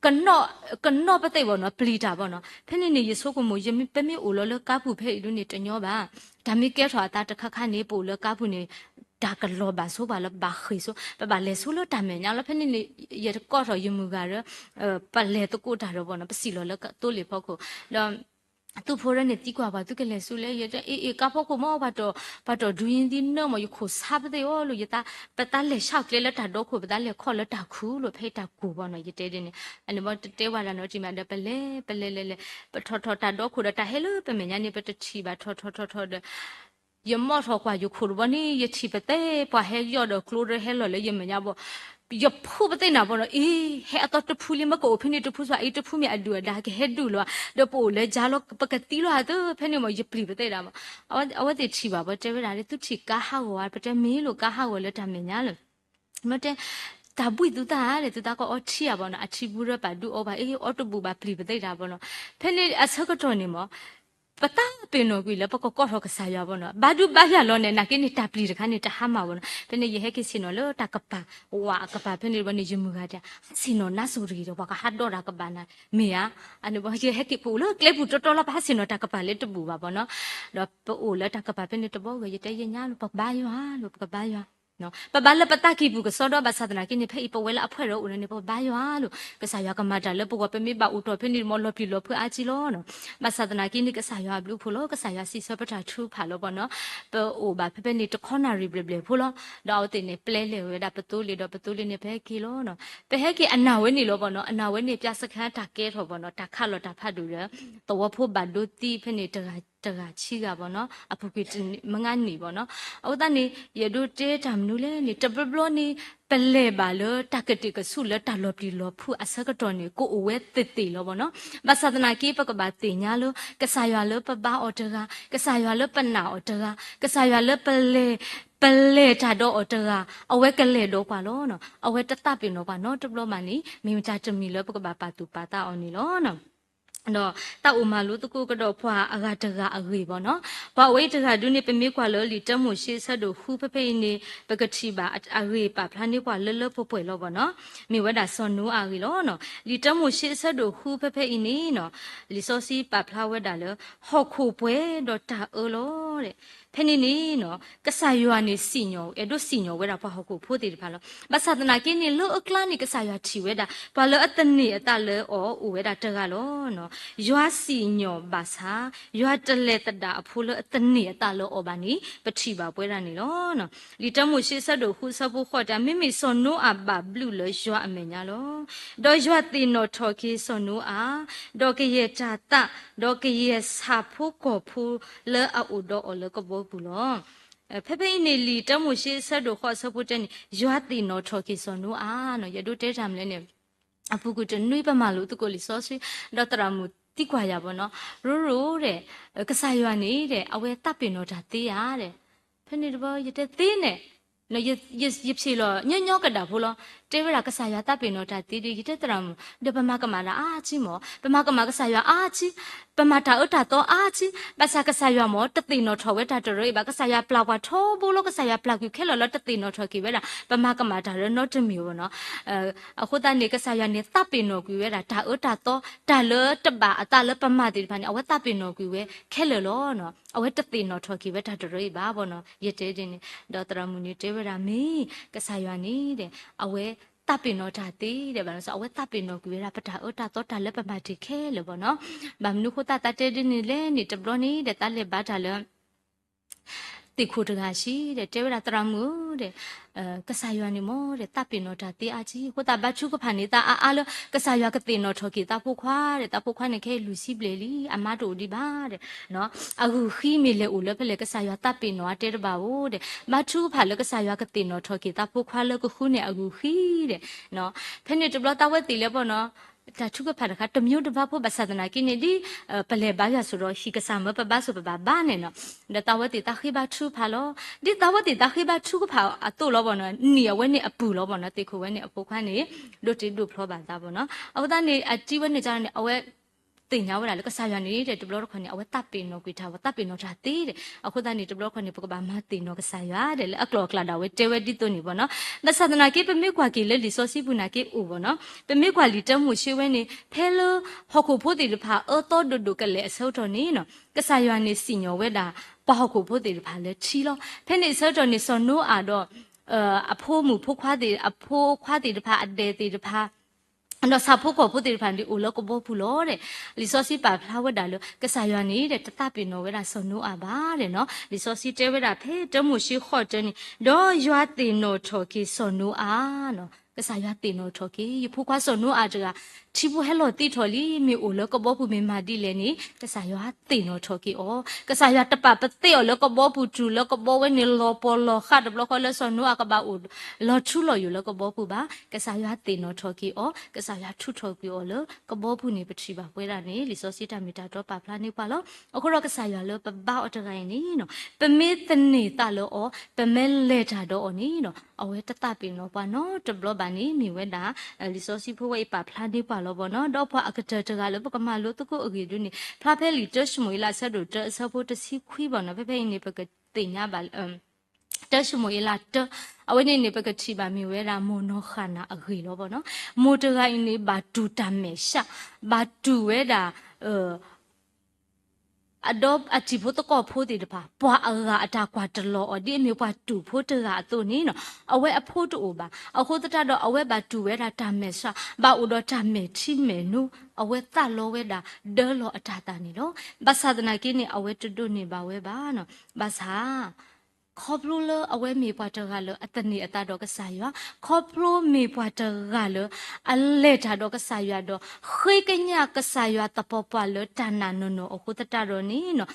ကနီၣ်ပသ့ၣ်ဘၣ်နီၤ ပျံၤတၢ်ဘၣ်နီၤ. ဖဲန့ၣ်န့ၣ် ယဆိကမိၣ် ယမ့ၢ် ပမ့ၢ်အိၣ်လီၤလၢကါပူၤဖဲအံၤဒုန့ၣ် တညီဘၣ်. တၢ်မ့ၢ်ကဲထီၣ်အသးတခါခါန့ၣ် ပအိၣ်လၢကါပူၤန့ၣ် တၢ်ကလီၤဘၣ်ဆိပှၤလၢပဘၣ်ဃ့ၢ်ဆိ, ပဘၣ်လဲၤဆိလၢတၢ်မဲာ်ညါလီၤ. ဖဲန့ၣ်န့ၣ် ယတကိးထီၣ်ယမုၢ်ဂၤဒီး ပလဲၤသကိးတၢ်ဒီးဘၣ်နီၤ ပစံၣ်လီၤလၢသိလ့ၣ်ဖီခိၣ်ဒီး သုးဖိရဲၣ်န့ၣ်သံကွၢ်ပှၤ သုကလဲၤဆူလဲၣ်, ယတဲအ့ၣ်အ့ၣ် ကါဖီခိၣ်မ့ၢ် ပှၤတီၢ်ဒူယံၤသံနၢမး ယခိၣ်ဆါပသ့ၣ်အီၤလိၤ ယသး ပသးလဲၤဆှၣ်ကျဲလၢတၢ်ဒီခိၣ် ပသးလဲၤခီၣ်လၢတၢ်ခူလိၤ ဖဲတၢ်ကိၢ်ဘၣ်နီၤ ယတဲဒ်န့ၣ်. အန့ၣ်ဘၣ်တတဲဝဲဒၣ်နီတမံၤဒီး ပလဲၤ ပလဲၤလဲၤလဲၤ ပထီၣ်ထီၣ်တၢ်ဒီခိၣ်ဒီး တၢ်ဟဲလၢပမဲာ်ညါန့ၣ် ပတထံၣ်ဘၣ် ထီၣ်ထီၣ်ထီၣ်ထီၣ်ဒီး ယမိၣ်ထီၣ်ကွၢ်ယခိၣ်တဘျီန့ၣ် ယထံၣ်ပသဲ ပှၤဟဲယီၢ်ဒီးကျိဒီးဟဲလီၤလၢယမဲာ်ညါဘၣ် ယဖှူပသ့ၣ်နၤဘၣ်နီၤ, အံၤ ဟဲအသီတဖုလံ မ့ၢ်ကအိၣ်ဖဲန့ၣ်တဖုစ့ၢ် အံၤတဖုမ့ၢ်အဒုၣ်အဒါကဟဲဒုးလီၤဧါ, ဒီးပအိၣ်လၢယါလီၤ ပကသံလီၤဧါသ့ၣ် ဖဲန့ၣ်မ့ၢ် ယပျံၤပသ့ၣ်ဒၣ်မး. အဝဲသ့ၣ်ထံၣ်ဘၣ် ပတဲဝဲဒၣ် သုထံၣ်ကါဟးဂီၤဧါ, ပတဲမ့ၢ်လိာ်ကါဟးဂီၤလၢတၢ်မဲာ်ညါလၢ မ့ၢ်တဲ တၢ်ဘှံးသုသးဧါဒီး သုသးကအီထံဧါဘၣ်နီၤ, အထံဘူရၢပာ်ဒုးအီဘၣ် အ့ အီတဘူးဘၣ် ပျံၤပသ့ၣ်ဒၣ်ဘၣ်နီၤ. ဖဲန့ၣ်အဆၢကတီၢ်န့ၣ်မ့ၢ် ပတၢ်ပ့ၤနီၣ်ကွံာ်လၢပကကိးထီၣ်ကစၢ်ယွၤဘၣ်နီၤ, ဘၣ်ဒုးဘၣ်ယၤလီၤန့ၣ် နာ်က့န့ၣ် တၢ်ပျံၤတခါန့ၣ် တဟါမၢ်ဘၣ်နီၤ. ဖဲန့ၣ် ယဟဲက့ၤဆ့ၣ်နီၤလၢတၢ်ကပၤ ဝးအကပၤ ဖဲန့ၣ်ဘၣ်န့ၣ် ယမုၢ်ဂၤတဲ ဟးဆ့ၣ်နီၤနါစိၤတဂ့ၤဒီး ပှၤကဟးဒီးတၢ်ကပၤနၤ မ့ၢ်ဧါ. အန့ၣ်ဘၣ် ယဟဲက့ၤပအိၣ်လၢကျဲပူၤတီတီလီၤ ပဟးဆ့ၣ်နီၤတၢ်ကပၤလၢတဘူးဘၣ်ဘၣ်နီၤ. ဒီးပအိၣ်လၢတၢ်ကပၤဖဲန့ၣ်တဘျီဂ့ၤ ယတဲယညါလၢ ပကဘါယွၤလီၤ ပကဘါယွၤ ပဘါလၢပသးကံၢ်ပူၤကစီဒီ ဘၣ်ဆၣ်သနာ်က့န့ၣ် ဖဲအံၤပဝဲလၢအဖှဲၣ်ဒီးအိၣ်လၢန့ၣ် ပဘါယွၤလီၤ ကစၢ်ယွၤကမၤတၢ်လၢပဂီၢ် ပမ့ၢ်ဘၣ်အိၣ်တီၢ်ဖဲန့ၣ်မ့ၢ်လီၤပျံၤလီၤဖုးအါကံလီၤနီၤ. ဘၣ်ဆၣ်သနာ်က့န့ၣ် ကစၢ်ယွၤအဘျုးအဖှိၣ်လီၤ ကစၢ်ယွၤစံးဆၢပတၢ်ထုကဖၣ်လီၤဘၣ်နီၤ. ပအိၣ်ဘၣ်ဖဲဖဲန့ၣ်တခီနၣ်ရံၣ်ဘျဲၣ်ဘျဲၣ်ဖိလီၤ. ဒီးအဝဲသ့ၣ်န့ၣ် ပျဲလဲၤဝဲဒၣ်ပသိလ့ၣ်ဒီးပသိလ့ၣ်န့ၣ် ပဟဲက့ၤလီၤနီၤ. ပဟဲက့ၤအနၢ်ဝဲန့ၣ်လီၤဘၣ်နီၤ, အနၢ်ဝဲန့ၣ် ပျၢ်စခါတၢ်ကဲထီၣ်ဘၣ်နီၤ, တၢ်ခးလီၤတၢ်ဖးဒိၣ်ဒီး သဝီဖိဘၣ်ဒိသံဖဲန့ၣ် တဂၤဆံဂၤဘၣ်နီၤ, အပူၤကွံာ်မုၢ်နံၤဘၣ်နီၤ. အဃိသတးန့ၣ် ယအဲၣ်ဒိးတဲတၢ်မနုၤလဲၣ်န့ၣ် တဘျီဘျီန့ၣ် ပလဲၤဘၣ်လၢတၢ်ကတံာ်ကဆူၣ်လၢတၢ်လီၤပျံၤလီၤဖုးအဆၢကတီၢ်န့ၣ် ကအိၣ်ဝဲသ့ၣ်သ့ၣ်လီၤဘၣ်နီၤ. ဘၣ်ဆၣ်သနာ်က့ ပကဘၣ်သ့ၣ်ညါလၢ ကစၢ်ယွၤလၢပဘါအီၤတဂၤ, ကစၢ်ယွၤလၢပနာ်အီၤတဂၤ, ကစၢ်ယွၤလၢပလဲၤ ပလဲၤတၢ်ဒီးအီၤတဂၤ အဝဲကလဲၤဒီးပှၤလီၤနီၤ. အဝဲတသးပ့ၤနီၣ်ပှၤနီတဘျီဘၣ်န့ၣ် မ့ၢ်မတၤတမံၤလၢပကဘၣ်ပာ်သူၣ်ပာ်သးအီၤန့ၣ်လီၤ. ဒီးတၢ်အိၣ်မၤလိသကိးကဒီးပှၤအဂၤတဂၤအဂ့ၢ်ဘၣ်နီၤ. ပှၤဝဲအံၤတဂၤဒုန့ၣ် ပမ့ၢ်ကွၢ်လၢလံာ်တၢမိၤၡ့အဆၢဒိၣ်ဃုဖဲဖဲအံၤန့ၣ် ပကထံၣ်ဘၣ်အဂ့ၢ်ပာ်ဖျါန့ၢ်ပှၤလၢလၢပှဲၤပှဲၤလီၤဘၣ်နီၤ. မ့ၢ်ဝဲဒၣ်စီၤနိအၤအဂ့ၢ်လီၤနီၤ. လံာ်တၢမိၤၡ့အဆၢဒိၣ်ဃုဖဲဖဲအံၤန့ၣ်နီၤ လံာ်စီဆှံပာ်ဖျါဝဲဒၣ်လၢ ဟီၣ်ခိၣ်ပှဲၤဒီးတၢ်အၢလီၤ. ဖဲန့ၣ်န့ၣ်နီၤ ကစၢ်ယွၤန့ၣ်စံၣ်ညီၣ် အဲၣ်ဒိးစံၣ်ညီၣ်ဝဲဒၣ်ပှၤဟီၣ်ခိၣ်ဖိသ့ၣ်တဖၣ်လီၤ. ဘၣ်ဆၣ်သနာ်က့န့ၣ် လၢအကျါန့ၣ် ကစၢ်ယွၤထံၣ်ဝဲဒၣ် ပှၤလၢအသန့ၤအသးလၢအီၤအိၣ်ဝဲဒၣ်တဂၤလီၤ. ယွၤစံၣ်ညီၣ်ဘၣ်ဆၣ် ယွၤတလဲၤသဒၣ်အဖိလၢအသန့ၤအသးလၢအီၤဘၣ်န့ၣ် ပထံၣ်ဘၣ်ပဝဲဒၣ်န့ၣ်လီၤ. လံာ်တၢမိၤၡ့အဆၢဒိၣ်ဃုအဆၢဖိဃိးတဲ မ့မ့ၢ်စီၤနိအၤဘၣ်ဘျုးလၢယွၤအမဲာ်ညါလီၤ. ဒီးယွၤသ့ၣ်နီၣ်ထီၣ်က့ၤစီၤနိအၤ, ဒီးကယဲၢ်တၢ်သး, ဒီးကယဲၢ်ဆၣ်ဖိကီၢ်ဖိလၢအအိၣ်ဒီးအီၤလၢကဘီပူၤလီၤ. ဖဲဖဲအံၤန့ၣ် လံာ်တၢမိၤၡ့အဆၢဒိၣ်ဃိးအဆၢဖိတဲန့ၣ် ယွၤသ့ၣ်နီၣ်ထီၣ်က့ၤစီၤနိအၤနီၤ. ယအဲၣ်ဒိးတဲတၢ်မနုၤလဲၣ်န့ၣ် အပူၤကွံာ်တနွံပမၤလိသကိးလံာ်စီဆှံ ဒီးသရၣ်မုၣ်သံကွၢ်ယၤဘၣ်နီၤ, ရိရိၤဒီး ကစၢ်ယွၤန့ၣ်ဒီး အဝဲသးပ့ၤနီၣ်တၢ်သ့ဧါဒီး ဖဲန့ၣ်တဘျီ ယတဲသ့န့ၣ်, ယဖျ့ၣ်လီၤညီညီကဒၣ်ဖိလီၤ. တဲဝဲဒၣ်ကစၢ်ယွၤသးပ့ၤနီၣ်တၢ်သ့ဒီး ယတဲသရၣ်မုၣ် ဒီးပမၤကမၣ်တၢ်အါထံမး, ပမၤကမၣ်ကစၢ်ယွၤအါထံ, ပမၤတၢ်အၢတၢ်သီအါထံ, ဘၣ်ဆၣ်ကစၢ်ယွၤမ့ၢ်တသ့ၣ်နီၣ်ထီၣ်ဝဲတၢ်တရၢအံၤဘၣ်. ကစၢ်ယွၤပျၢ်ပှၤထီဘိလီၤ, ကစၢ်ယွၤပျၢ်ကွံာ်ခဲလၢာ်လီၤ, တသ့ၣ်နီၣ်ထီၣ်က့ၤဝဲဒၣ် ပမၤကမၣ်တၢ်လၢနီတမံၤဘၣ်နီၤ. အဃိသတးန့ၣ် ကစၢ်ယွၤန့ၣ်သးပ့ၤနီၣ်ကွံာ်ဝဲဒၣ် တၢ်အၢတၢ်သီ တၢ်လၢတဘၣ်အသးလၢပမၤသ့ၣ်တဖၣ်န့ၣ် အဝဲသးပ့ၤနီၣ်ကွံာ်ဝဲခဲလၢာ်လီၤ. အဝဲတသ့ၣ်နီၣ်ထီၣ်က့ၤဝဲတၢ်တရၢအံၤဘၣ်ဘၣ်နီၤ, ယတဲဒ်န့ၣ်. ဒီးသရၣ်မုၣ်န့ၣ်တဲဝဲဒၣ်မ့ၢ် ကစၢ်ယွၤန့ၣ်ဒီး အဝဲသးပ့ၤနီၣ်တၢ်သ့ဒီးဘၣ်နီၤ, အဝဲသးပ့ၤနီၣ်ကွံာ်ဝဲဒၣ်ပတၢ်အၢတၢ်သီတၢ်လၢပမၤတ့ၢ်ခဲလၢာ်ဘၣ်နီၤ. ဘၣ်မနုၤဃိသတးသးတဲဒ်န့ၣ်လဲၣ်န့ၣ် တဘျီန့ၣ်ဒီး သးလဲၤဘါတၢ်လၢ သ့ၣ်ခိၣ်တဂၤဆံးဒီး တဲဝဲဒၣ်သရၣ်မုၣ်ဧၢဒီး ကစၢ်ယွၤန့ၣ်မ့ၢ်ဒီး သးပ့ၤနီၣ်တၢ်သ့အါထံ, အဃိသတးဘါထုကဖၣ်န့ၢ်သးအါအါလၢ ကစၢ်ယွၤကသ့ၣ်နီၣ်ထီၣ်က့ၤသးဖိခွါဒီး သးဖိခွါန့ၣ်ခဲအံၤလွံၢ်ဆံဘျဲၣ်လံ အမါတအိၣ်ဒံးဘၣ်ဒီး အဂုာ်ဃံမ့ၢ်လဲၤအိၣ်လၢဖဲလဲၣ် ကစၢ်ယွၤသးပ့ၤနီၣ်အါတဲတဘၣ်ဧိၤဒီး ဘါထုကဖၣ်လၢကစၢ်ယွၤကသ့ၣ်နီၣ်ထီၣ်က့ၤသးဖိခွါလၢကဃုန့ၢ်အဂုာ်ဃံဒီး ဖဲန့ၣ်တဘျီသးဝဲသ့ၣ်လၢပနီၤ တၢ်ထုကဖၣ်တခါ တမံၤတဘၣ်ဖိ ဘၣ်ဆၣ်သနာ်က့န့ၣ် ဒ်ပလဲၤဘါယွၤစိၤဒီး ဟံၣ်ကစၢ်မၢပဘါစိၤပဘၣ်ဘါန့ၣ်နီၤ, ဒီးသးဝဲသ့ၣ်သးဃ့ဘါထုကဖၣ်လီၤ. ဒ်သးဝဲသ့ၣ်သးဃ့ဘါထုကဖၣ်အသိးလီၤဘၣ်နီၤ, နံၣ်အဝဲန့ၣ်အပုၢ်လီၤဘၣ်နီၤ, သ့ၣ်ခိၣ်ဝဲန့ၣ်အဖိခွါန့ၣ် ဒိးတ့ဒိးဖျီဘၣ်သးဘၣ်နီၤ. အဃိသတးန့ၣ် အတံၤဝဲန့ၣ်ကန့ၣ် အဝဲ သ့ၣ်ညါဝဲဒၣ်လၢကစၢ်ယွၤန့ၣ်ဒီး တဘျီတခီၣ်န့ၣ် အဝဲသးပ့ၤနီၣ်ကွံာ်တၢ် အဝဲသးပ့ၤနီၣ်တၢ်သ့ဒီး အဃိသတးန့ၣ် တဘျီတခီၣ်န့ၣ် ပကဘၣ်မၤသ့ၣ်နီၣ်ကစၢ်ယွၤဒီး လၢအကျိာ်အကျဲဒၣ်ဝဲတဲဝဲဒ်သိးန့ၣ်ဘၣ်နီၤ. ဘၣ်ဆၣ်သနာ်က့ ပမ့ၢ်ကွၢ်က့ၤလၢလံာ်စီဆှံပူၤနာ်က့အိၣ်ဘၣ်နီၤ, ပမ့ၢ်ကွၢ်လံာ်တၢမိၤၡ့ဝဲန့ၣ် ဖဲလၢဟီၣ်ခိၣ်ဖိသ့ၣ်တဖၣ် အၢသီဒိၣ်ဒိၣ်ကလဲာ်အဆၢကတီၢ်န့ၣ်နီၤ ကစၢ်ယွၤန့ၣ်စံၣ်ညီၣ်ဝဲဒၣ် ပှၤဟီၣ်ခိၣ်ဖိသ့ၣ်တဖၣ်လၢထံလီၤ. ဖဲန့ၣ်အဆၢကတီၢ်န့ၣ် စီၤနိအၤဒီး အဖိမုၣ်ဖိခွါသ့ၣ် အဖိခွါသ့ၣ်တဖၣ် အဒဲၣ်သ့ၣ်တဖၣ် ဒီးဆၣ်ဖိကီၢ်ဖိသ့ၣ်တဖၣ်န့ၣ် အိၣ်လၢကဘီပူၤလီၤဒီး လံာ်စီဆှံပာ်ဖျါဝဲဒၣ်လၢ ကစၢ်ယွၤန့ၣ်ဒီး တသးပ့ၤနီၣ်ဝဲဒၣ်စီၤနိအၤဘၣ်ဒီးနီၤ, လံာ်စီဆှံတဲဝဲဒၣ်ဖဲတၢမိၤၡ့ဃိးတၢန့ၣ် ဒီးယွၤသ့ၣ်နီၣ်ထီၣ်က့ၤစီၤနိအၤနီၤ, ကစၢ်ယွၤသ့ၣ်နီၣ်ထီၣ်က့ၤ ယဖိခွါစီၤနိအၤတဂၤ ထံဖိဟဲလီၤသံထီၣ်လံ မ့ၢ်အိၣ်လၢကဘီပူၤမ့ၢ်မၤဒ်လဲၣ်န့ၣ် ကစၢ်ယွၤသ့ၣ်နီၣ်ထီၣ်က့ၤအီၤ, ကစၢ်ယွၤတပာ်ပသ့အီၤလၢကဘီပူၤတုၤလၢကဘီဝဲန့ၣ်လီၤပီၤလီၤဃးတဘျီဃီလၢစီၤနိအၤကဘၣ်အိၣ်လီၤထူလီၤယိာ်လၢကဘီပူၤဘၣ်, ကစၢ်ယွၤသ့ၣ်နီၣ်ထီၣ်က့ၤအီၤ, ကစၢ်ယွၤထုးထီၣ်ကွံာ်အီၤလၢကဘီပူၤန့ၣ် ပထံၣ်ဘၣ်ပဝဲဒၣ်န့ၣ် လံာ်စီဆှံတၢ်မ့ၢ်တၢ်တီပာ်ဖျါန့ၢ်ပှၤလီၤ. အဃိဒီးကစၢ်ယွၤလၢပဘါအီၤတဂၤအံၤန့ၣ် ပမ့ၢ်သန့ၤသးလၢအီၤ ပမ့ၢ်လဲၤတၢ်ဒီးအီၤန့ၣ် အဝဲတသးပ့ၤနီၣ်ပှၤနီတဘျီဘၣ်န့ၣ် မ့ၢ်ဝဲဒၣ် လံာ်စီဆှံဖိဝဲအံၤပာ်ဖျါန့ၢ်ပှၤလီၤဘၣ်နီၤ. ဒီးပှၤအကတၢၢ်တဂၤလၢပကမၤလိသကိးအဂ့ၢ်ဒ်န့ၣ် ဖျါဖဲလံာ်တၢၡမူၤအ့လးအဆၢဒိၣ်တၢအဆၢဖိတဆံခွံဘၣ်နီၤ. ဖဲဖဲအံၤန့ၣ် ပကသ့ၣ်ညါဘၣ်လၢ တၢၡမူၤအ့လးတၢ အဝဲန့ၣ်န့ၣ် ပကထံၣ်ဘၣ်မ့ၢ်ဝဲဒၣ်မိၢ်နီၢ်ဃၣ်နၤအဂ့ၢ်လီၤဘၣ်နီၤ. မိၢ်တဂၤအံၤန့ၣ် ဘၣ်တူၢ်တၢ်မဲာ်ဆှး, ဘၣ်တူၢ်ဝဲဒၣ် အဒီအတံၤဖိသကိးဖိသ့ၣ်တဖၣ် ပှၤအဂၤအတၢ်ကွၢ်တလီၤအီၤ ဒ်အမ့ၢ်ပှၤတူၢ်ဖိတဂၤအသိးန့ၣ်နီၤ အဝဲအဖိတအိၣ်ဘၣ်. အဃိသတးဒီး အဝဲဘၣ်တူၢ်ဝဲဒၣ်တၢ်မဲာ်ဆှး, ဘၣ်အိၣ်ဒီးတၢ်မဲာ်ထံမဲာ်နိ, အဝဲသးလီဝဲဒၣ် ဒၢလီၤအတၢ်သးန့ၣ်လီၤ. ဘၣ်ဆၣ်သနာ်က့န့ၣ် အဝဲတဒိးန့ၢ်ဘၣ်ဝဲဘၣ်နီၤ. ဘၣ်ဆၣ် ခီဖျိလၢအဝဲမ့ၢ်ပှၤတဂၤလၢအသန့ၤအသးဒီးကစၢ်ယွၤ, ခီဖျိမ့ၢ်ပှၤတဂၤလၢအလဲၤတၢ်ဒီးကစၢ်ယွၤဒီး ဃ့ကညးကစၢ်ယွၤသပှၢ်ပှၢ်လၢတၢ်နာ်နီၢ်နီၢ်အဃိသတးဒီးန့ၣ်နီၤ, လံာ်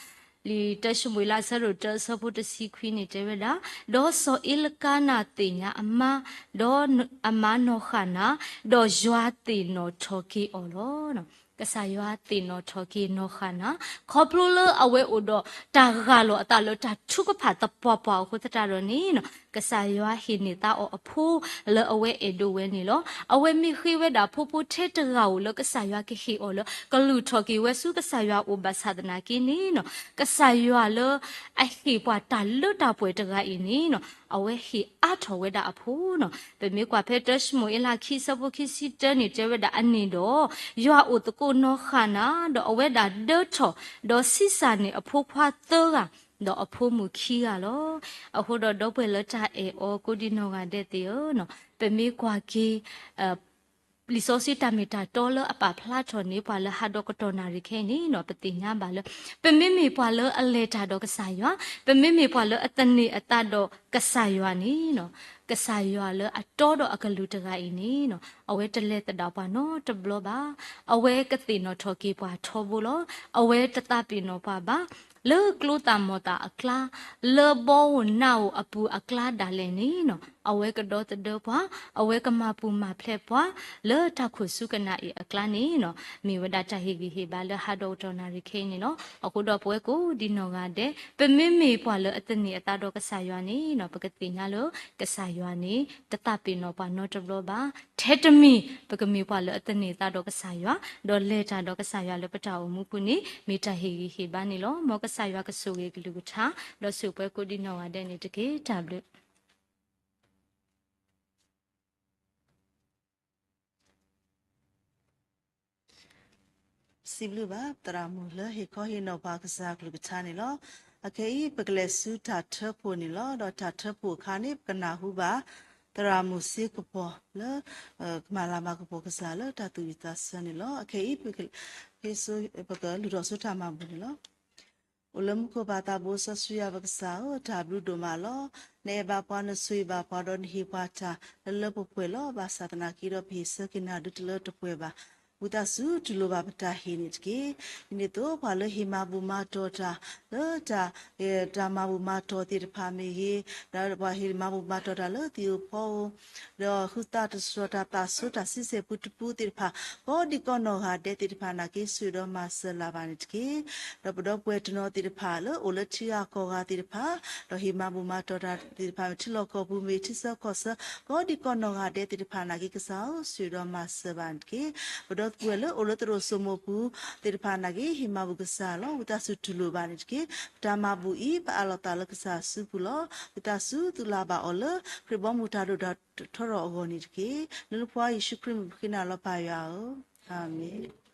တၢၡမူၤအ့လးအဆၢဒိၣ်တၢအဆၢဖိတဆံခွံန့ၣ်တဲဝဲဒၣ်, ဒီးစီၤအ့လကါနၤသ့ၣ်ညါအမါ, ဒီးအမါနီၢ်ဃၣ်နၤ, ဒီးယွၤသ့ၣ်နီၣ်ထီၣ်က့ၤအီၤလီၤ. ကစၢ်ယွၤသ့ၣ်နီၣ်ထီၣ်က့ၤနီၢ်ဃၣ်နၤ, ခီဖျိလၢအဝဲအိၣ်ဒီးတၢ်ဂၢ်လီၤအသးလၢတၢ်ထုကဖၣ်သပှၢ်ပှၢ်အဃိသတးဒီးန့ၣ်နီၤ, ကစၢ်ယွၤဟ့ၣ်န့ၢ်သးအီၤအဖိလၢအဝဲအဲၣ်ဒိးဝဲန့ၣ်လီၤ. အဝဲမ့ၢ်ဃ့ဝဲဒၣ်ဖိဖိထဲတဂၤဧိၤလၢကစၢ်ယွၤကဟ့ၣ်အီၤလၢ ကလုၢ်ထီၣ်က့ၤဝဲဆူကစၢ်ယွၤအအိၣ်ဘၣ်ဆၣ်သနာ်က့န့ၣ်နီၤ, ကစၢ်ယွၤလၢအဟ့ၣ်ပှၤတၢ်လၢတၢ်ပှဲၤတဂၤအံၤန့ၣ်နီၤ, အဝဲဟ့ၣ်အါထီၣ်ဝဲဒၣ်အဖိနီၤ. ပမ့ၢ်ကွၢ်ဖဲတၢၡမူၤအ့လးခံအဆၢဖိခံဆံတၢန့ၣ်တဲဝဲဒၣ်အန့ၣ်ဒီး, ယွၤအိၣ်သကိးနီၢ်ဃၣ်နၤ, ဒီးအဝဲဒၣ်ဒၢထီၣ်, ဒီးဆံးစၢ်န့ၢ်အဖိခွါသၢဂၤ, ဒီးအဖိမုၣ်ခံဂၤလီၤ. အဃိဒီးဒီပုၢ်ဝဲၢ်လၢတၢ်အဲၣ်အီၤကိးဒံနီၢ်ဂၤဒဲးသ့ၣ်ဧၢ, ပမ့ၢ်ကွၢ်က့ၤ လံာ်စီဆှံတၢ်မ့ၢ်တၢ်တီလၢအပာ်ဖျါထီၣ်န့ၢ်ပှၤလၢဟးဒီးကတီၢ်နၣ်ရံၣ်ခဲအံၤန့ၣ်နီၤ, ပသ့ၣ်ညါဘၣ်လၢ ပမ့မ့ၢ်ပှၤလၢအလဲၤတၢ်ဒီးကစၢ်ယွၤ, ပမ့မ့ၢ်ပှၤလၢအသန့ၤအသးဒီးကစၢ်ယွၤန့ၣ်နီၤ, ကစၢ်ယွၤလၢအတီဒီးအကလူးတဂၤအံၤန့ၣ်နီၤ, အဝဲတလဲၤသဒၣ်ပှၤနီတဘျီဘၣ်. အဝဲကသ့ၣ်နီၣ်ထီၣ်က့ၤပှၤထီဘိလီၤ. အဝဲတသးပ့ၤနီၣ်ပှၤဘၣ်. လၢကျိသၣ်မီၢ်သၣ်အကျါ, လၢဘီဧိၤနးဧိၤအပူၤအကျါဒၣ်လဲာ်န့ၣ်နီၤ, အဝဲကဒီသဒၢပှၤ, အဝဲကမၤပူၤမၤဖျဲးပှၤ, လၢတၢ်ခိၣ်ဆူကနၣ်အံၤအကျါန့ၣ်နီၤ, မ့ၢ်ဝဲဒၣ်တၢ်ဟ့ၣ်ဂံၢ်ဟ့ၣ်ဘါလၢဟးဒီးကတီၢ်နၣ်ရံၣ်ခဲအံၤန့ၣ်လီၤ. အဃိဒီးပဝဲကိးဒံနီၢ်ဂၤဒဲး ပမ့မ့ၢ်ပှၤလၢအသန့ၤအသးဒီးကစၢ်ယွၤန့ၣ်နီၤ, ပကသ့ၣ်ညါလၢ ကစၢ်ယွၤန့ၣ် တသးပ့ၤနီၣ်ပှၤနီတဘျီဘၣ်. ထဲတမံၤ ပကမ့ၢ်ပှၤလၢအသန့ၤသးဒီးကစၢ်ယွၤ, ဒီးလဲၤတၢ်ဒီးကစၢ်ယွၤလၢပတၢ်အိၣ်မူပူၤန့ၣ် မ့ၢ်တၢ်ဟ့ၣ်ဂံၢ်ဟ့ၣ်ဘါန့ၣ်လီၤ. မ်ကစၢ်ယွၤကဆိၣ်ဂ့ၤကလုၢ်ကထါ, ဒီးဆိၣ်ပှဲၤကိးဒံနီၢ်ဂၤဒဲးန့ၣ်တက့ၢ်. တၢ်ဘျုး စံးဘျုးဘၣ် သရၣ်မုၣ်လၢဟ့ၣ်ခီဟ့ၣ်နီၤပှၤကစၢ်ကလုၢ်ကထါန့ၣ်လီၤ. အခဲအံၤ ပကလဲၤဆူတၢ်ထၢဖှိၣ်န့ၣ်လီၤ. ဒီးတၢ်ထၢဖှိၣ်အခါန့ၣ် ပကနၢ်ဟူဘၣ် သရၣ်မုၣ်စ့ကပီၤလၢ ကမၤလၤမၤကပီၤကစၢ်လၢတၢ်သူၣ်ဝံၣ်သးဆၢန့ၣ်လီၤ. အခဲအံၤ ပကလူၤထီၣ်ဆိတၢ်မၤဘူၣ်န့ၣ်လီၤ. အိၣ်လၢမူခိၣ်ပၢ်သးဘိစီဆှံယွၤ ပကစၢ်ဧၢ, တၢ်ဘျုးဒိၣ်မးလီၤ. နအဲၣ်ဘၣ်ပှၤ, နဆိၣ်ဂ့ၤဘၣ်ပှၤ, ဒီးနဟ့ၣ်ပှၤတၢ်လၢလၢပှဲၤပှဲၤလီၤ. ဘၣ်ဆၣ်သနာ်က့ဒီး ပဟ့ၣ်ဆၢက့ၤနၤဒုးတလၢတပှဲၤဘၣ်. ဝံသးစူၤတူၢ်လိာ်ဘၣ်ပတၢ်ဟ့ၣ်န့ၣ်တက့ၢ်. ဒ်န့ၣ်အသိး ပှၤလၢဟ့ၣ်မၤဘူၣ်မၤတီၤတၢ်လၢတၢ် တၢ်မၤဘူၣ်မၤတီၤသ့ၣ်တဖၣ်မ့ၢ်ဂ့ၤ, ဒီးပှၤဟ့ၣ်မၤဘူၣ်မၤတီၤတၢ်လၢသံၣ်ဧိၤဖီဧိၤ, ဒီးဟုသးတတြီၤတၢ်သးဆိတၢ်ဆံဆဲၣ်ပူတပူသ့ၣ်တဖၣ်, ကိးဒံကိးနီၢ်ဂၤဒဲးသ့ၣ်တဖၣ်နာ်က့ ဆိၣ်ဂ့ၤဒီးမၤစၢၤလၢ်ဘၣ်န့ၣ်တက့ၢ်. ဒီးပဒီပုၢ်ဝဲၢ်တနီၤသ့ၣ်တဖၣ်လၢအိၣ်လၢထံဂၤကီၢ်ဂၤသ့ၣ်တဖၣ်, ဒီးဟ့ၣ်မၤဘူၣ်မၤတီၤတၢ်သ့ၣ်တဖၣ် ထံလီၢ်ကီၢ်ပူၤမ့ၢ်ထံဆၢကီၢ်ဆၢ, ကိးဒံကိးနီၢ်ဂၤဒဲးသ့ၣ်တဖၣ်နာ်က့ ကစၢ်ဧၢ ဆိၣ်ဂ့ၤဒီးမၤစၢၤဘၣ်န့ၣ်တက့ၢ်. ပဒီပုၢ်ဝဲၢ်လၢအိၣ်လၢသရိာ်စိမိးပူၤသ့ၣ်တဖၣ်နာ်က့ ဟ့ၣ်မၤဘူၣ်ကစၢ်လီၤ. ဝံသးစူၤတူၢ်လိာ်ဘၣ်န့ၣ်တက့ၢ်. ပတၢ်မၤဘူၣ်အံၤ ပအးလီၤသးလၢကစၢ်စုပူၤလီၤ. ဝံသးစူၤသုလၢ်ဘၣ်အီၤလၢ ခရံာ်ဘီမုၢ်တၢ်ဒိၣ်တၢ်ထီထီၣ်အဂီၢ်န့ၣ်တက့ၢ်. လၢနဖိခွါယ့ၣ်ၡူးခရံာ်မံၤပဃ့နၤလီၤပၢ်ယွၤဧၢ, အၤမ့ၣ်.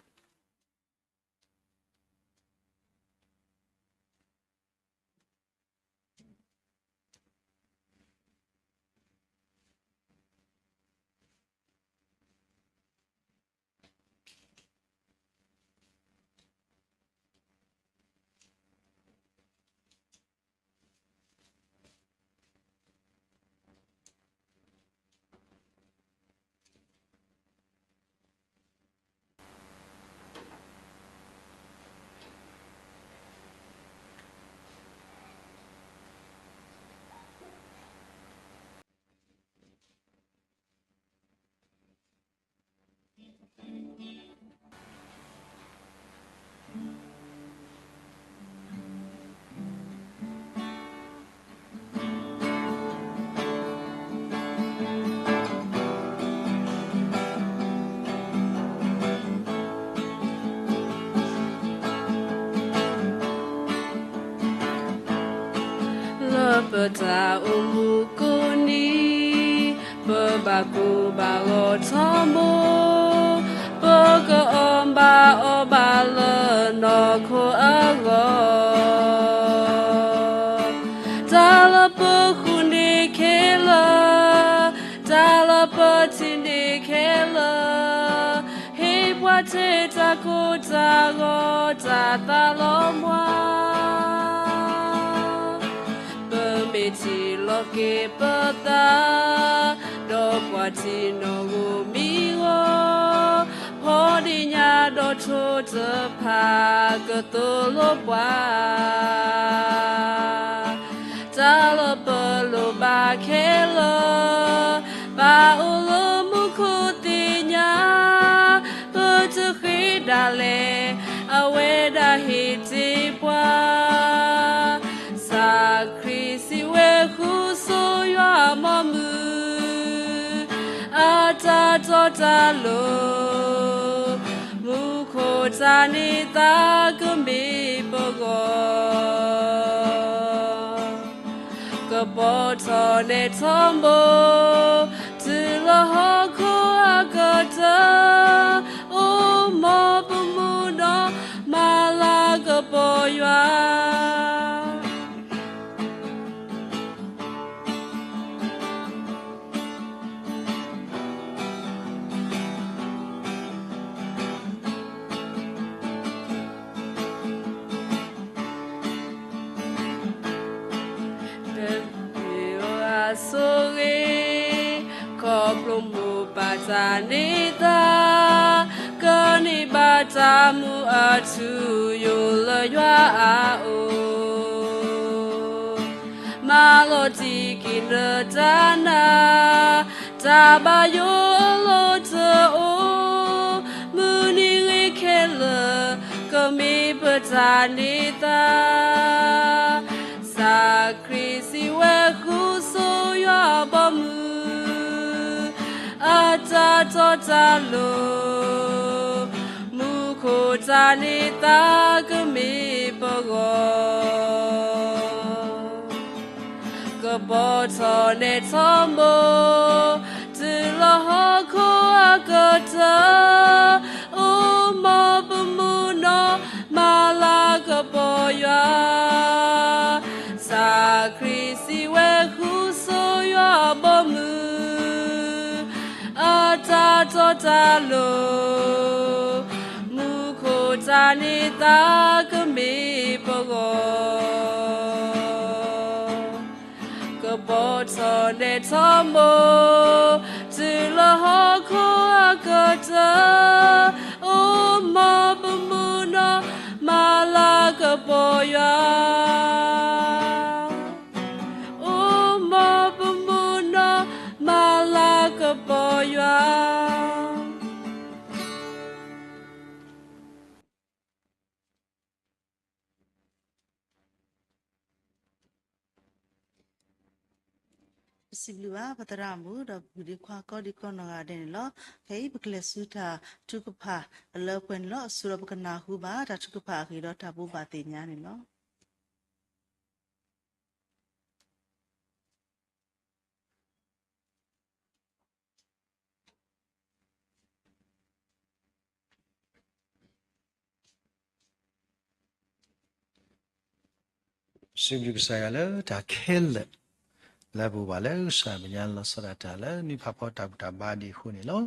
ပတၢ်အိၣ်မူကိးနံၤ, ပဘၣ်ကိၢ်ဘၣ်ဂီၤထီဘိ, ပကအီၣ်ဘၣ်အီဘၣ်လၢနီၢ်ခိအဂီၢ်, တၢ်လၢပဃုန့ၢ်ခဲလၢာ်, တၢ်လၢပထံၣ်န့ၢ်ခဲလၢာ်, ဟ့ၣ်ပှၤထဲတၢ်ကိၢ်တၢ်ဂီၤ တၢ်သးလီၤမွၤ, ပမ့ၢ်ထံၣ်လီၤက့ၤပသး, ဒီးကွၢ်ထံနီၣ်ဧိၤမံၤဧိၤ, ဖီဒံးညါဒီးထိၣ်တဖၣ်ကသိၣ်လိပှၤ, တၢ်လၢပလိၣ်ဘၣ်ခဲလၢာ်, ဘၣ်အိၣ်လၢမူခိၣ်သ့ၣ်ညါ, ပတဃ့ဒၣ်လဲာ်, အဝဲဒၣ်ဟ့ၣ်တ့ၢ်ပှၤ, စၢ်ခရံာ်စံးဝဲဃုဆိယွၤအဘီအမုၢ်, အတၢ်တီတၢ်လိၤ, မူခိၣ်တၢ်န့ၢ်သါကမ့ၢ်ပဂီၢ်, ကပီၤထီၣ်နဲထီဘိ, တုၤလၢဟီၣ်ခိၣ်အကတၢၢ်, အိၣ်မ်ပမုၢ်နီၢ်, မၤလၤကပီၤယွၤ တမ့ၢ်အဆိၣ်ဂ့ၤ, ခီဖျိမိၢ်ပၢ်တၢ်န့ၢ်သါ, ကန့ၢ်ဘၣ်တၢ်မူအထူအယိာ်လၢယွၤအအိၣ်, မၤလီၤတံၢ်က့ၤနတၢ်နာ်, တၢ်ဘၣ်ယိၣ်အလီၢ်တအိၣ်, မုၢ်နံၤဂ့ၤခဲလၢာ်, ကမ့ၢ်ပတၢ်န့ၢ်သါ, စၢ်ခရံာ်စံးဝဲဃုဆိယွၤအဘီအမုၢ်, အတၢ်တီတၢ်လိၤ, မူခိၣ်တၢ်န့ၢ်သါကမ့ၢ်ပဂီၢ်, ကပီၤထီၣ်နဲထီဘိ, တုၤလၢဟီၣ်ခိၣ်အကတၢၢ်, အိၣ်မ်ပမုၢ်နီၢ်, မၤလၤကပီၤယွၤ, စၢ်ခရံာ်စံးဝဲဃုဆိယွၤအဘီအမုၢ်, အတၢ်တီတၢ်လိၤ, မူခိၣ်တၢ်န့ၢ်သါကမ့ၢ်ပဂီၢ်, ကပီၤထီၣ်နဲထီဘိ, တုၤလၢဟီၣ်ခိၣ်အကတၢၢ်, အိၣ်မ်ပမုၢ်နီၢ်, မၤလၤကပီၤယွၤ, အိၣ်မ်ပမုၢ်နီၢ်, မၤလၤကပီၤယွၤ. ပစံးဘျုးဘၣ် ပသရၣ်မုၣ် ဒီးပဒ့ခွါ ကိးဒံကိးနီၢ်ဂၤဒဲးန့ၣ်လီၤ. ခဲအံၤ ပကလဲၤဆူတၢ်ထုကဖၣ်အလၢပှဲၤန့ၣ်လီၤ. အစိဒီး ပကနၢ်ဟူဘၣ် တၢ်ထုကဖၣ်အဂ့ၢ်ဒီး တၢ်ဘိးဘၣ်သ့ၣ်ညါန့ၣ်လီၤ. စံးဘျုးကစၢ်ယွၤလၢတၢ်ခဲလၢာ် လၢပအိၣ်ဘၣ်လၢကစၢ်မဲာ်ညါ လီၤဆီဒၣ်တၢ်လၢနံၣ်ဖးဖီတၢ်ဘူၣ်တၢ်ဘါဒံးအဃိန့ၣ်လီၤ.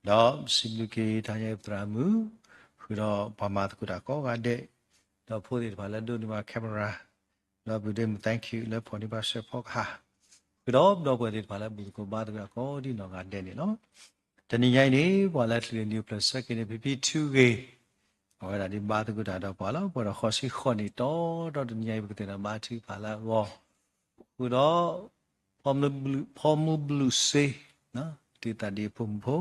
ဒီးစံးဘျုးက့ၤ တၢ်ညါပသရၣ်မုၣ် ဃုာ်ဒီးပှၤမၤသကိးတၢ်ကိးဂၤဒဲး, ဒီးဖိသ့ၣ်တဖၣ်လၢဒိးန့ၢ်ဘၣ် camera, ဒီးပဒ့မုၣ် thank you လၢဖီၣ်န့ၢ်ဘၣ်စဲးဖီကဟၣ်, ဃုာ်ဒီးပဒီပုၢ်ဝဲၢ်သ့ၣ်တဖၣ်လၢဘူၣ်သကိးဘါသကိးတၢ်ကိးဒံနီၢ်ဂၤဒဲးန့ၣ်လီၤ. တနံၤညါအံၤန့ၣ် ပှၤလၢချံးန့ၢ်နံၣ်အိၣ်ဖျဲၣ်ဆၢက့ၤန့ၣ် ဖံဖံထုဂ့ၤ, အဝဲဒၣ်ဒ်ဘါသကိးတၢ်ဒီးပှၤလီၤ. ပှဲၤဒီးဃိးဆံဃိးနံၣ်တီတီ တနံၤညါအံၤ ပကသ့ၣ်နီၣ်ဘါထုကဖၣ်လၢအဂီၢ်, ဃုာ်ဒီး ဖီမုၢ်ဘျုးစ့, တံာ်သၣ်ဒ့အဖိမုၣ်ဖိ,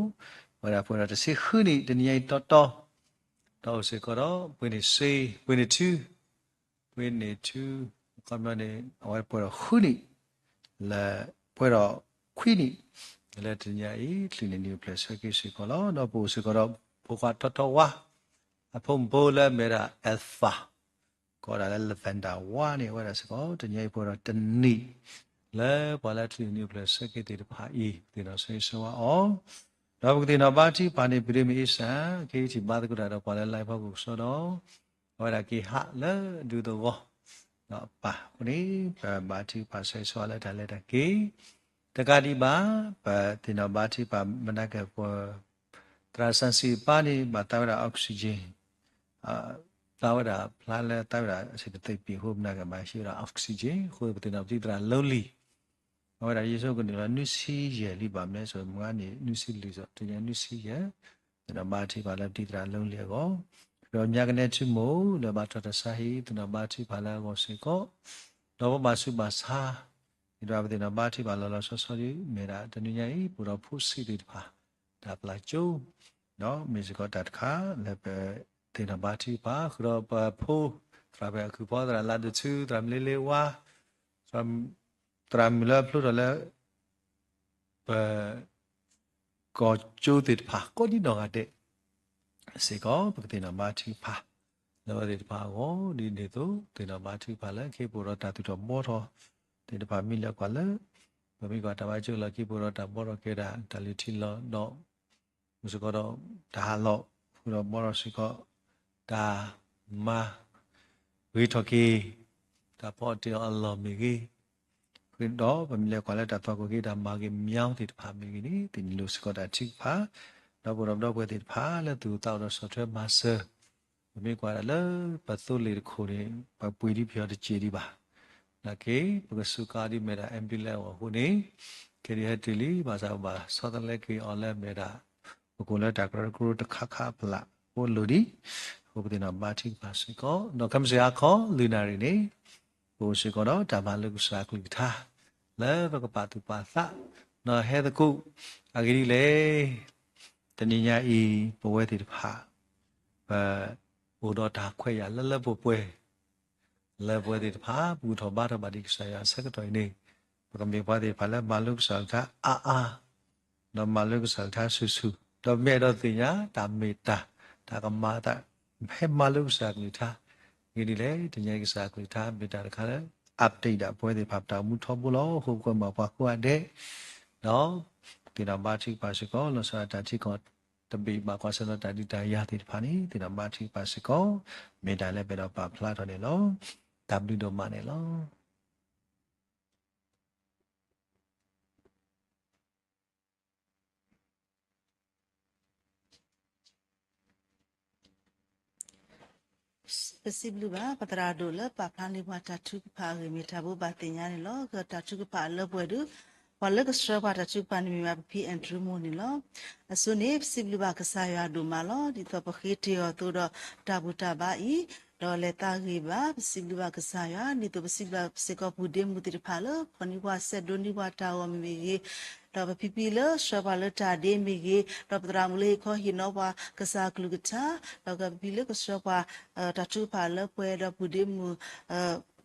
အဝဲဒၣ်ပှဲၤဒီးတဆံဃုနံၣ် တနံၤညါအံၤတီတီ, ဒီးအိၣ်စ့ၢ်ကီးဒီး ပှ့ၤန့ၢ်စ့, ပှ့ၤန့ၢ်ထု, ပှ့ၤန့ၢ်ထု, အခီပညီန့ၣ် အဝဲပှဲၤဒီးဃုနံၣ်, လၢပှဲၤဒီးခွံနံၣ်, လၢတနံၤညါအံၤ ချံးန့ၢ်နံၣ်အိၣ်ဖျဲၣ်ဆၢက့ၤစ့ၢ်ကီးလီၤ. ဒီးပအိၣ်စ့ၢ်ကီးဒီး ဖိခွါထီထီဝါ အဖိမုၣ်ဖိလၢအမ့ၢ်ဝဲဒၣ် Alpha ကိး ပဝဲဒၣ်လၢ Lavender ဝါန့ၣ် အဝဲဒၣ်စ့ၢ်ကီး တနံၤအံၤပဝဲဒီးတနံၣ် လၢပှၤလၢအထံၣ်န့ၢ်အပျဲၢ်ဆၢက့ၤသ့ၣ်တဖၣ်အံၤ ပသ့ၣ်နီၣ်ဆၢဂ့ၤဆၢဝါအီၤ, ဒီးပကသ့ၣ်နီၣ်ဘါထုကဖၣ်န့ၣ် ပဒ့မ့ၢ်အ့စၢ် ကဟံးထံၣ်ဘါသကိးတၢ်ဒီးပှၤလၢ live ဖီခိၣ်ကစီဒီး အဝဲဒၣ်က့ၤဟးလၢအဒူသဝီ ဒီးပာ်အဃိန့ၣ် ပဘါထုကဖၣ်ဆၢဂ့ၤဆၢဝါလၢတၢ်လဲၤတၢ်က့ၤ တကးဒံးဘၣ် ပသ့ၣ်နီၣ်ဘါထုကဖၣ်မနၤက့ၤပ သရၣ်စၣ်စံးပၢ်န့ၣ် ဘၣ်သးဝဲဒၣ် oxygen သးဝဲဒၣ်ဖျါလၢသးဝဲဒၣ်အဆံးတသ့ပံၤအဃိ မနၤက့ၤဘၣ်ဟံးဝဲဒၣ် oxygen အဃိ ပသ့ၣ်နီၣ်ပတံၤသရၣ် Lowly အဝဲဒၣ်ယဆိကမိၣ်န့ၣ်လီၤ နွံဆံယဲၢ်လံဘၣ်မ့ၢ် ဆိမိၣ်န့ၣ် နွံဆံလွံၢ် တနံၣ်နွံဆံယဲၢ် သ့ၣ်နီၣ်ဘါထုကဖၣ်လၢပတံၤသရၣ် Lowly အဂီၢ်, ဒီးညါကနဲထူမိၢ်လၢဘၣ်ထွဲတၢ်ဆါဟံၣ် သ့ၣ်နီၣ်ဘါထုကဖၣ်လၢအဂီၢ်စ့ၢ်ကီး, ဒီးပဘၣ်ဆူးဘၣ်ဆါ ဒ်သိးပသ့ၣ်နီၣ်ဘါထုကဖၣ်လီၤလီၤဆီဆီဒ် မ့ၢ်ဒၣ်တနံၤညါအံၤ ပအိၣ်ဒီးဖိဆံးသ့ၣ်တဖၣ် တၢ်ပျၢ်ကၠိ ဒီးမ့ၢ်စ့ၢ်ကီးတၢ်တခါလၢပသ့ၣ်နီၣ်ဘါထုကဖၣ် ဃုာ်ဒီးပဖိ သရၣ်ဖဲအကုၢ်ဖီ သရၣ်လါဒိၣ်ဆူ သရၣ်မလ့လ့ဝါ သရၣ်မုၣ်လၢအဖျိထီၣ်လၢ ပ ကီၢ်ကၠိသ့ၣ်တဖၣ် ကိးဒံနီၢ်ဂၤဒဲးစ့ၢ်ကီး ပကသ့ၣ်နီၣ်ဘါထုကဖၣ် လၢအဝဲသ့ၣ်တဖၣ်အဂီၢ် ဒ်န့ၣ်အသိး သ့ၣ်နီၣ်ဘါထုကဖၣ်လၢ ခ့ပအိၣ်ဒီးတၢ်သူၣ်ထီၣ်ဘှီထီၣ်သ့ၣ်တဖၣ် မ့ၢ်လဲၤကွၢ်လၢ ပမ့ၢ်ကွၢ်တၢ်ဘါကၠိလီၢ် ခ့ပအိၣ်ဒီးတၢ်ဘှီထီၣ်က့ၤဒၣ် တၢ်လုၢ်ထံလီၤဒီး မ့ၢ်စ့ၢ်ကီးဒီး တၢ်ဟးလီၢ် ဃုာ်ဒီးဘှီထီၣ်စ့ၢ်ကီး တၢ်မၤ ဂ့ၤထီၣ်က့ၤ တၢ်ဖီအီၣ်တ့ၢ်အီၤအလီၢ်မ့ၢ်ဂ့ၤ, ဃုာ်ဒီးပမ့ၢ်လဲၤကွၢ်လၢတၢ်သွၣ်ခိၣ်က့ၤ တၢ်မၤဂ့ၤမညီသ့ၣ်တဖၣ်မ့ၢ်ဂ့ၤန့ၣ် သ့ၣ်န့ၣ်လိၣ်စ့ၢ်ကီးတၢ်ထုကဖၣ်, ဒီးပအိၣ်ဒီးပဒီပုၢ်ဝဲၢ်သ့ၣ်တဖၣ်လၢသူၣ်အိၣ်သးအိၣ်ဒီးဆီၣ်ထွဲမၤစၢၤ, ပမ့ၢ်ကွၢ်ဒၣ်လၢပသိလ့ၣ်တခိၣ်န့ၣ် ပပှ့ၤဒံးပယီၤတစဲးဒံးဘၣ်, နာ်က့ ပကစူးကါဒ်မ့ၢ်ဒၣ် ambulance အဂီၢ်အဃိန့ၣ် ခဲဒုးဟဲတုၤလံ ဘၣ်ဆၣ်ပဘၣ်ဆီတလဲက့ၤအီၤလၢမ့ၢ်ဒၣ် ပကိးလၢတၢ်ကရၢကရိတခါခါအဖီလာ် အိၣ်လိၤဒံး, အဃိပသ့ၣ်နီၣ်ဘါထုကဖၣ်စ့ၢ်ကီး ဒီးခဲမုၢ်ဆ့ၣ်ဟါခီ လွံၢ်နၣ်ရံၣ်န့ၣ် ပအိၣ်စ့ၢ်ကီးဒီးတၢ်မၤလိကစၢ်အကလုၢ်ကထါ လၢပကပာ်သူၣ်ပာ်သး ဒီးဟဲသကိး အဂ့ၢ်ဒ်လဲၣ်, တနံၤညါအံၤ ပဝဲသ့ၣ်တဖၣ် ပအိၣ်ဒီးတၢ်ခွဲးယာ်လၢလၢပှဲၤပှဲၤ လၢပဝဲသ့ၣ်တဖၣ် ပဘူၣ်ထီၣ်ဘါထီၣ်ဘၣ်ဒံးကစၢ်ယွၤအဆၢကတီၢ်အံၤန့ၣ် ပကမ့ၢ်ပှၤသ့ၣ်တဖၣ်လၢမၤလိကစၢ်ကလုၢ်ကထါအါအါ, ဒီးမၤလိကစၢ်ကလုၢ်ကထါဆူၣ်ဆူၣ်, ဒီးမ့ၢ်အဲၣ်ဒိးသ့ၣ်ညါတၢ်မ့ၢ်တၢ် တၢ်ကမၤအသး ဟဲမၤလိကစၢ်ကလုၢ်ကထါ, အဂ့ၢ်ဒ်လဲၣ် တနံၤညါအံၤကစၢ်ကလုၢ်ကထါ မ့ၢ်တၢ်တခါလၢ update ဒၣ်ပဝဲသ့ၣ်တဖၣ်ပတၢ်အိၣ်မူထီဘိလီၤ. အဃိပကွဲမုာ်ပှၤကိးဂၤဒဲး ဒီး သ့ၣ်နီၣ်ဘါထုကဖၣ်စ့ၢ်ကီး လီၤဆီဒၣ်တၢ်ထံကီၢ် တဘ့ၣ်ဘၣ်ကွၢ်ဆၢၣ်လီၤတၢ်ဒုးတၢ်ယၤသ့ၣ်တဖၣ်န့ၣ် သ့ၣ်နီၣ်ဘါထုကဖၣ်စ့ၢ်ကီး မ့ၢ်တၢ်လၢပအဲၣ်ဒိးပာ်ဖျါထီၣ်န့ၣ်လီၤ. တၢ်ဘျုးဒိၣ်မးန့ၣ်လီၤ. ပစံးဘျုးဘၣ် ပသရၣ်ဒိၣ်လၢပာ်ဖျါန့ၢ်ပှၤတၢ်ထုကဖၣ်အဂ့ၢ်မ့ၢ်တၢ်ဘိးဘၣ်သ့ၣ်ညါန့ၣ်လီၤ. ဂ့ၢ်တၢ်ထုကဖၣ်အလၢပှဲၤဒုး ပှၤလၢကဆှၢပှၤတၢ်ထုကဖၣ်န့ၣ်မ့ၢ်ဘၣ် ပဖံအဲၣ်ဒြူမိၢ်န့ၣ်လီၤ. အဆိန့ၣ် ပစံးဘျုးဘၣ်ကစၢ်ယွၤဒိၣ်မးလီၤ. ဒ်သိးပဃ့တ့ၢ်အီၤအသိးဒီး ပတၢ်ဘူၣ်တၢ်ဘါအံၤ ဒီးလဲၤသးဂ့ၤဘၣ်. ပစံးဘျုးဘၣ်ကစၢ်ယွၤ ဒ်သိးပစံးဘျုးဘၣ်စ့ၢ်ကီးပူၤဒ့မုၣ်သ့ၣ်တဖၣ်လၢ ဖီၣ်န့ၢ်ပှၤစဲးဒိးန့ၢ်ပှၤတၢ်ဂီၤမ့ၢ်ဂ့ၤ, ဒီးပဖံဖံလၢဆှၢပှၤလၢတၢ်ဒ့မ့ၢ်ဂ့ၤ, ဒီးပသရၣ်မုၣ်လၢဟ့ၣ်ခီဟ့ၣ်နီၤပှၤကစၢ်ကလုၢ်ကထါ, ဒီးပဖံလၢကဆှၢပှၤ တၢ်ထုကဖၣ်လၢပှဲၤဒီးပူၤဒ့မုၣ်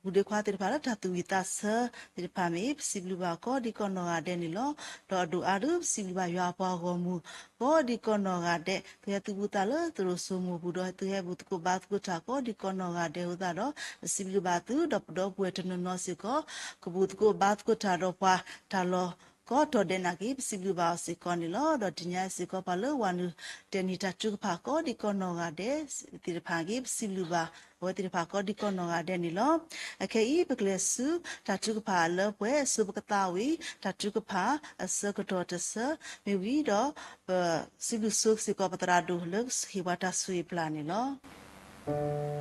ပူၤဒ့ခွါသ့ၣ်တဖၣ်လၢတၢ်သူၣ်ဝံၣ်သးဆၢသ့ၣ်တဖၣ်မ့ၢ် ပစံးဘျုးဘၣ်ကိးဒံကိးနီၢ်ဂၤဒဲးန့ၣ်လီၤ. ဒီးအဒိၣ်အါဒုး ပစံးဘျုးဘၣ်ယွၤအပှၤဂီၢ်မုၢ် ကိးဒံကိးနီၢ်ဂၤဒဲး သုဟဲသုဘူးသးလၢသုရိၣ်စိမိၢ်ပူၤဒီး သုဟဲဘူၣ်သကိးဘါသကိးတၢ်ကိးဒံကိးနီၢ်ဂၤဒဲးအဃိသတးဒီး ပစံးဘျုးဘၣ်သု ဒီးပဒီပုၢ်ဝဲၢ်တနီၤနီၤစ့ၢ်ကီး ကဘူၣ်သကိးဘါသကိးတၢ်ဒီးပှၤတၢ်လီၢ်ကိးတီၤဒဲးနာ်က့ ပစံးဘျုးဘၣ်အီၤစ့ၢ်ကီးန့ၣ်လီၤ. ဒီးတနံၤညါအံၤစ့ၢ်ကီး ပှၤလၢဝၤနုာ်တဲာ်နံၤတၢ်ထုကဖၣ်ကိးဒံကိးနီၢ်ဂၤဒဲးသ့ၣ်တဖၣ်က့ ပစံးဘျုးဘၣ် အဝဲသ့ၣ်တဖၣ်ကိးဒံကိးနီၢ်ဂၤဒဲးန့ၣ်လီၤ. အခဲအံၤ ပကလဲၤဆူတၢ်ထုကဖၣ်အလၢပှဲၤ အဆိပကသးဝံၣ် တၢ်ထုကဖၣ်အဆၢကတီၢ်တဆၢ မ့ၢ်ဝံၤဒီး ပစံးဘျုးဆိစ့ၢ်ကီးပသရၣ်ဒိၣ်လၢဟ့ၣ်ပှၤတၢ်ဆိၣ်ဂ့ၤပျၢ်န့ၣ်လီၤ.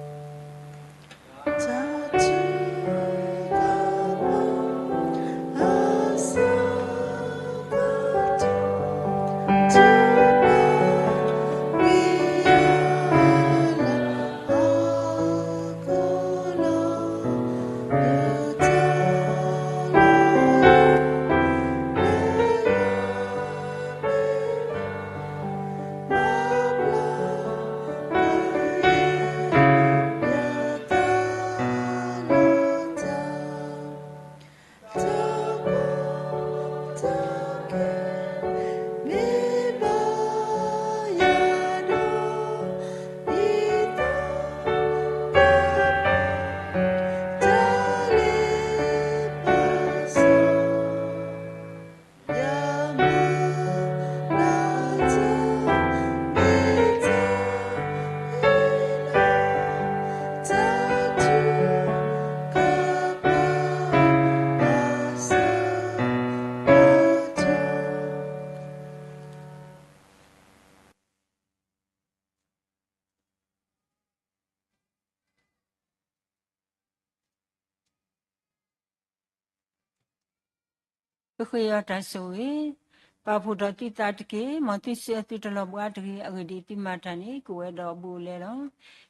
ဃ့ယီၤတၢ်ဆိၣ်ဂ့ၤ, ပာ်ဖှိၣ်ထီၣ်သုသးတက့ၢ်. မ်သုစံးအသုတလီၤဘှါတဂ့ၤ. အဂ့ၢ်ဒ်အံၤ, သုမၤတၢ်န့ၣ် ကအိၣ်ဝဲဒီးအဘူးအလဲလီၤ.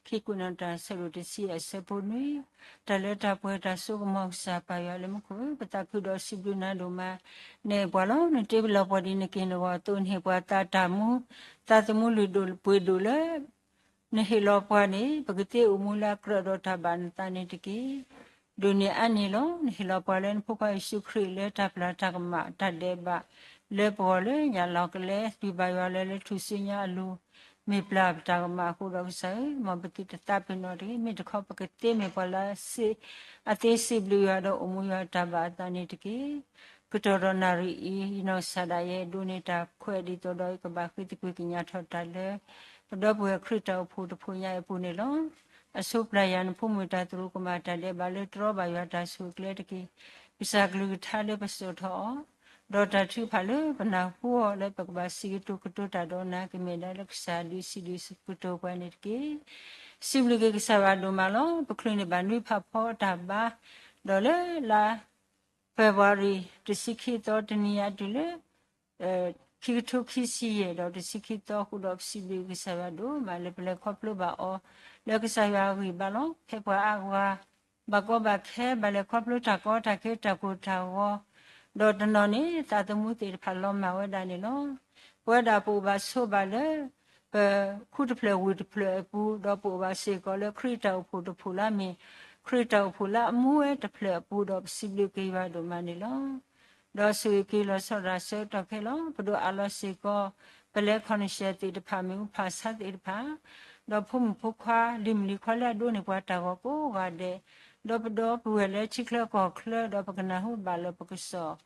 ခံကွဲးနီၣ်တၢ် ဆၢဒိၣ်တဆံအဆၢဖိနွံ, တၢ်လၢတၢ်ပှဲၤတၢ်စိကမီၤ ကစၢ်ပၢ်ယွၤလၢမူခိၣ်ဧၢ, ပသးခုဒီးစံးဘျုးနၤဒိၣ်မး, နအဲၣ်ပှၤလီၤ. နတ့ပလီၢ်ပှၤဒ်နက့ၢ်နဂီၢ်အသိး, နဟ့ၣ်ပှၤသးတၢ်မူ, သးသမူလုၢ်ဒိၣ်ပှ့ၤဒိၣ်လၢ နဟ့ၣ်လီၤပှၤန့ၣ် ပကသ့အိၣ်မူလၢအကြၢးဒီးတၢ်ဘၣ်နသးန့ၣ်တက့ၢ်. ဒိၣ်န့ၢ်အါန့ၣ်လီၤ. နဟ့ၣ်လီၤပှၤလၢနဖိခွါယ့ၣ်ၡူးခရံာ်လၢတၢ်ပျၢ်တၢ်ကမၣ်တၢ်ဒဲးဘးလၢပဂီၢ်လၢညၣ်လီၤကလဲ, တုၤဘၣ်ယွၤလၢလၢထူၣ်စုညါအလိၤ, မ့ၢ်ပျၢ်ပတၢ်ကမၣ်အဃိဒီးကစၢ်ဧၢ, မ်ပသုတသးပ့ၤနီၣ်တဂ့ၤ. မ့ၢ်တခီပကသ့မ့ၢ်ပှၤလၢ အသ့စံးဘျုးယွၤဒီးအိၣ်မူယွၤတၢ်ဘၣ်အသးန့ၣ်တက့ၢ်. ကတီၢ်ဒီးနၣ်ရံၣ်အံၤ ယနီၢ်ကစၢ်ဒၣ်ယဲ ဒိးန့ၢ်တၢ်ခွဲးဒ်သိးဒီး ယကဘၣ်ဃ့သကွံၢ်ကညးထီၣ်တၢ်လၢ ပဒီပုၢ်ဝဲၢ်ခရံာ်တၢ်အိၣ်ဖှိၣ်တဖှိၣ်ညါအံၤအပူၤန့ၣ်လီၤ. အဆိပျၢ်ယၤနဖိမုၣ်တၢ်သရူးကမၣ်တၢ်ဒဲးဘးလၢတြီဘၣ်ယွၤတၢ်ဆိၣ်အကျဲတက့ၢ်. ကစၢ်ကလုၢ်ကထါလၢပစိာ်ထီၣ်အီၤ, ဒီးတၢ်ထုကဖၣ်လၢပနၢ်ဟူအီၤလၢပကဘၣ်စံးကတိၤကတိၤတၢ်ဒီးနၤ ကမ့ၢ်ဒၣ်လၢကစၢ်ဒုးစံးဒုးကတိၤပှၤန့ၣ်တက့ၢ်. စံးဘျုးက့ၤကစၢ်ယွၤဒိၣ်မးလီၤ. ပချုးန့ၢ်ဘၣ်နွံဖးဖီအတၢ်ဘါ, ဒီးလၢလါ February တဆံခံသီတနံၤအံၤတုၤလၢ ခံကထိခံဆံယဲၢ်ဒီးတဆံခံသီအဃိ ဒီးပစံးဘျုးကစၢ်ယွၤဒိၣ်မးလၢပလဲၤခီဖျိဘၣ်အီၤ လၢကစၢ်ယွၤအဂံၢ်ဘါလီၤ. ဖဲပှၤအါဂၤ ဘၣ်ကီဘၣ်ခဲ ဘၣ်လဲၤခီဖျိတၢ်ကီတၢ်ခဲတၢ်ကိၢ်တၢ်ဂီၤ, ဒီးတနီၤန့ၣ် သးသမူသ့ၣ်တဖၣ်လီၤမၢ်ဝဲဒၣ်န့ၣ်လီၤ. ပဝဲဒၣ်ပအိၣ်ဘၣ်ဆိးဘၣ်လၢ ပခူတဖျၢၣ်ဝ့ၢ်တဖျၢၣ်အပူၤ, ဒီးပအိၣ်ဘၣ်စ့ၢ်ကီးလၢခရံာ်တၢ်အိၣ်ဖှိၣ်တဖှိၣ်လၢအမ့ၢ် ခရံာ်တၢ်အိၣ်ဖှိၣ်လၢအမူဝဲတဖျၢၣ်အပူၤ, ဒီးပစံးဘျုးက့ၤယွၤဒိၣ်မးန့ၣ်လီၤ. ဒီးဆိၣ်ဂ့ၤက့ၤလီၤဆီဒၣ်တၢ်ဆၢကတီၢ်ခဲလီၤ. ပဒိးအးလီၤစ့ၢ်ကီး ပလဲၤခီၣ်နၢ်ရှဲသ့ၣ်တဖၣ် မ့ၣ်အူဖးဆါသ့ၣ်တဖၣ်, ဒီးဖိမုၣ်ဖိခွါ လံၤမုၣ်လံၤခွါလၢအဒိးန့ၢ်ပှၤတၢ်ဂီၤကိးဂၤဒဲး, ဒီးပဒီပုၢ်ဝဲၢ်လၢထံချၢကီၢ်ချၢ ဒီးပကနၢ်ဟူဘၣ်လၢပကစီၣ်,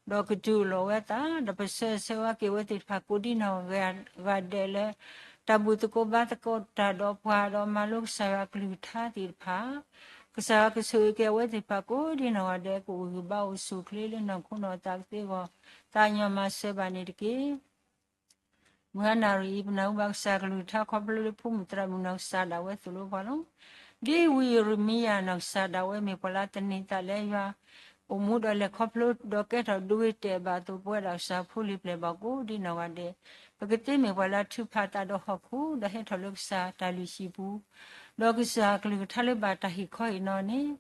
ဒီးကတုၤလီၤဝဲသး, ဒီးပဆၢဂ့ၤဆၢဝါက့ၤအဝဲသ့ၣ်တဖၣ်ကိးဒံနီၢ်ဂၤဒဲးလၢ တၢ်ဘူၣ်သကိးဘါသကိးတၢ်ဒီးပှၤ ဒီးမၤလိကစၢ်ယွၤအကလုၢ်ကထါသ့ၣ်တဖၣ်, ကစၢ်ယွၤကဆိၣ်ဂ့ၤက့ၤအဝဲသ့ၣ်တဖၣ်ကိးဒံနီၢ်ဂၤဒဲး ကအိၣ်ဂံၢ်ဘါအိၣ်ဆူၣ်အိၣ်ချ့လၢနီၢ်ခိနီၢ်သးကသ့အဂီၢ်, သးကညီၤမၤစၢၤဘၣ်န့ၣ်တက့ၢ်. မုၢ်ဟါနၣ်ရံၣ်အံၤ ပနၢ်ဟူဘၣ်ကစၢ်ကလုၢ်ကထါခီဖျိလၢဖိမုၣ်သရၣ်မုၣ်နီၢ်ကစၢ်ဒၣ်ဝဲသိၣ်လိပှၤလီၤ. ဒ်ဝံယံးရမံယၤနီၢ်ကစၢ်ဒၣ်ဝဲမ့ၢ်ပှၤလၢသန့ၤသးလၢယွၤ, အိၣ်မူဒီးလဲၤခီဖျိဒီးကဲထီၣ်ဒိဂ့ၤတဲာ်ဘၣ်အသိး ပဝဲဒၣ်ကစၢ်ဖိလံၤပျဲၢ်ဘၣ်ကိးဒံနီၢ်ဂၤဒဲး, ပကသ့မ့ၢ်ပှၤလၢထုးဖးသးဒီးဟီၣ်ခိၣ် ဒီးဟဲထီၣ်လၢကစၢ်တၢ်လုၢ်ဟံၣ်ပူၤ, ဒီးကစၢ်ကလုၢ်ကထါလၢဘၣ်တၢ်ဟ့ၣ်ခီဟ့ၣ်နီၤန့ၣ်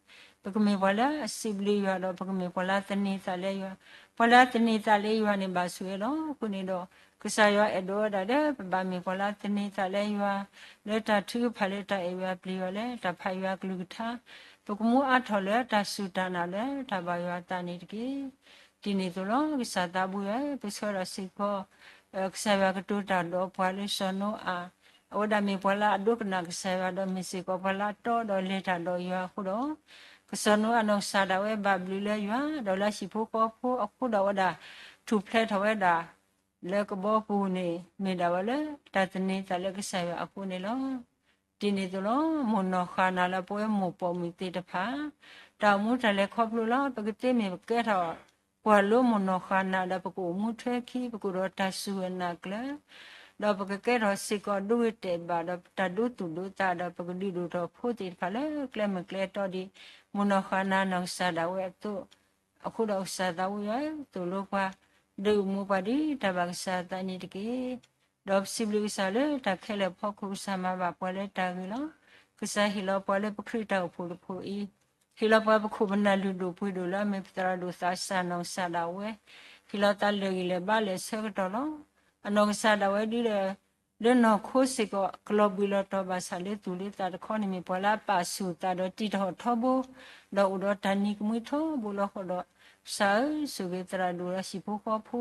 ပကမ့ၢ်ပှၤလၢအစံးဘျုးယွၤဒီး ပကမ့ၢ်ပှၤလၢသန့ၤသးလၢယွၤ, ပှၤလၢသန့ၤသးလၢယွၤန့ၣ်ဘၣ်ဆိၣ်ဂ့ၤလီၤ. အဃိန့ၣ်ဒီး ကစၢ်ယွၤအဲၣ်ဒိးဝဲဒၣ်လၢ ပဘၣ်မ့ၢ်ပှၤလၢသန့ၤသးလၢယွၤ, လၢတၢ်ထုကဖၣ်လၢတၢ်အဲၣ်ယွၤပျံၤယွၤလၢတၢ်ဖးယွၤကလုၢ်ကထါ, ပကမူအါထီၣ်လၢတၢ်စူၢ်တၢ်နာ်လၢတၢ်ဘၣ်ယွၤအသးန့ၣ်တက့ၢ်. ဒ်န့ၣ်အသိးလီၤ. ကစၢ်သးဘိယွၤဧၢ, ပဆှၢဒီးစ့ၢ်ကီး ကစၢ်ယွၤကတိၤတၢ်ဒီးပှၤလၢစီၤနိအၤ, အဝဲဒၣ်မ့ၢ်ပှၤလၢအဒိကနၣ်ကစၢ်ယွၤဒီးမ့ၢ်စ့ၢ်ကီးပှၤလၢအတီဒီးလဲၤတၢ်ဒီးယွၤအဃိဒီး, ကစီၤနိအၤနီၢ်ကစၢ်ဒၣ်ဝဲဘၣ်ဘျုးလၢယွၤ, ဒီးလၢဟံၣ်ဖိဃီဖိအဃိဒီးဝဲဒၣ် ထူၣ်ဖျဲးထီၣ်ဝဲဒၣ် လၢကဘီပူၤန့ၣ် မ့ၢ်ဒၣ်ဝဲလၢတၢ်သန့ၤသးလၢကစၢ်ယွၤအဃိန့ၣ်လီၤ. ဒ်န့ၣ်အသိးလီၤ. မိၢ်နီၢ်ဃၣ်နၢ်လၢပဝဲမိၢ်ပိာ်မုၣ်သ့ၣ်တဖၣ် တၢ်အိၣ်မူတၢ်လဲၤခီဖျိလီၤ. ပကသ့မ့ၢ်ပကဲထီၣ် ပှၤလၢမိၢ်နီၢ်ဃၣ်နၢ်ဒီး ပကအိၣ်မူထွဲခံ ပကအိၣ်ဒီးတၢ်စူၢ်ဝဲနာ်ကျၢၤ, ဒီးပကကဲထီၣ်စ့ၢ်ကီးဒိဂ့ၤတဲာ်ဘၣ်ဒီးတၢ်ဒိသူၣ်ဒိသးဒီး ပကဒုးဒိၣ်ထီၣ်ဖိသ့ၣ်တဖၣ်လၢကျဲမုၢ်ကျဲတီဒ် မိၢ်နီၢ်ဃၣ်နၢ်နီၢ်ကစၢ်ဒၣ်ဝဲအသိး, အဃိဒီးကစၢ်သးဘိယွၤဧၢ, သိၣ်လိပှၤ ဒုးအိၣ်မူပှၤဒ်တၢ်ဘၣ်ကစၢ်အသးန့ၣ်တက့ၢ်. ဒီးပစံးဘျုးကစၢ်လၢတၢ်ခဲလၢာ်အဖီခိၣ် ကစၢ်မၤဘၣ်ပှၤလၢတၢ်ဂ့ၤလီၤ. ကစၢ်ဟ့ၣ်လီၤပှၤလၢပခရံာ်တၢ်အိၣ်ဖှိၣ်တဖှိၣ်အံၤ, ဟ့ၣ်လီၤပှၤပခိၣ်ပနၢ်လုၢ်ဒိၣ်ပှ့ၤဒိၣ်လၢအမ့ၢ်ပသရၣ်ဒိၣ်သးစၢ် နီၢ်ကစၢ်ဒၣ်ဝဲ, ဟ့ၣ်လီၤသးလၢာ်ဂံၢ်လၢာ်ဘါလၢာ်ဆၢကတီၢ်လီၤ. အနီၢ်ကစၢ်ဒၣ်ဝဲဒုးဒီး လၢနီၢ်ခိစ့ၢ်ကီး ကလီၤဘှံးလီၤတီၤဘၣ်ဆၣ်လၢသူၣ်လၢသးတခီန့ၣ် မ့ၢ်ပှၤလၢအပာ်ဆူၣ်သးဒီးတံာ်ထီၣ်ထီဘိ, ဒီးအိၣ်ဒီးတၢ်နံၤကမှံထီဘိလီၤဃီဒီး, ကစၢ်ဧၢ, ဆိၣ်ဂ့ၤသရၣ်ဒိၣ်ဒီးဟံၣ်ဖိဃီဖိ,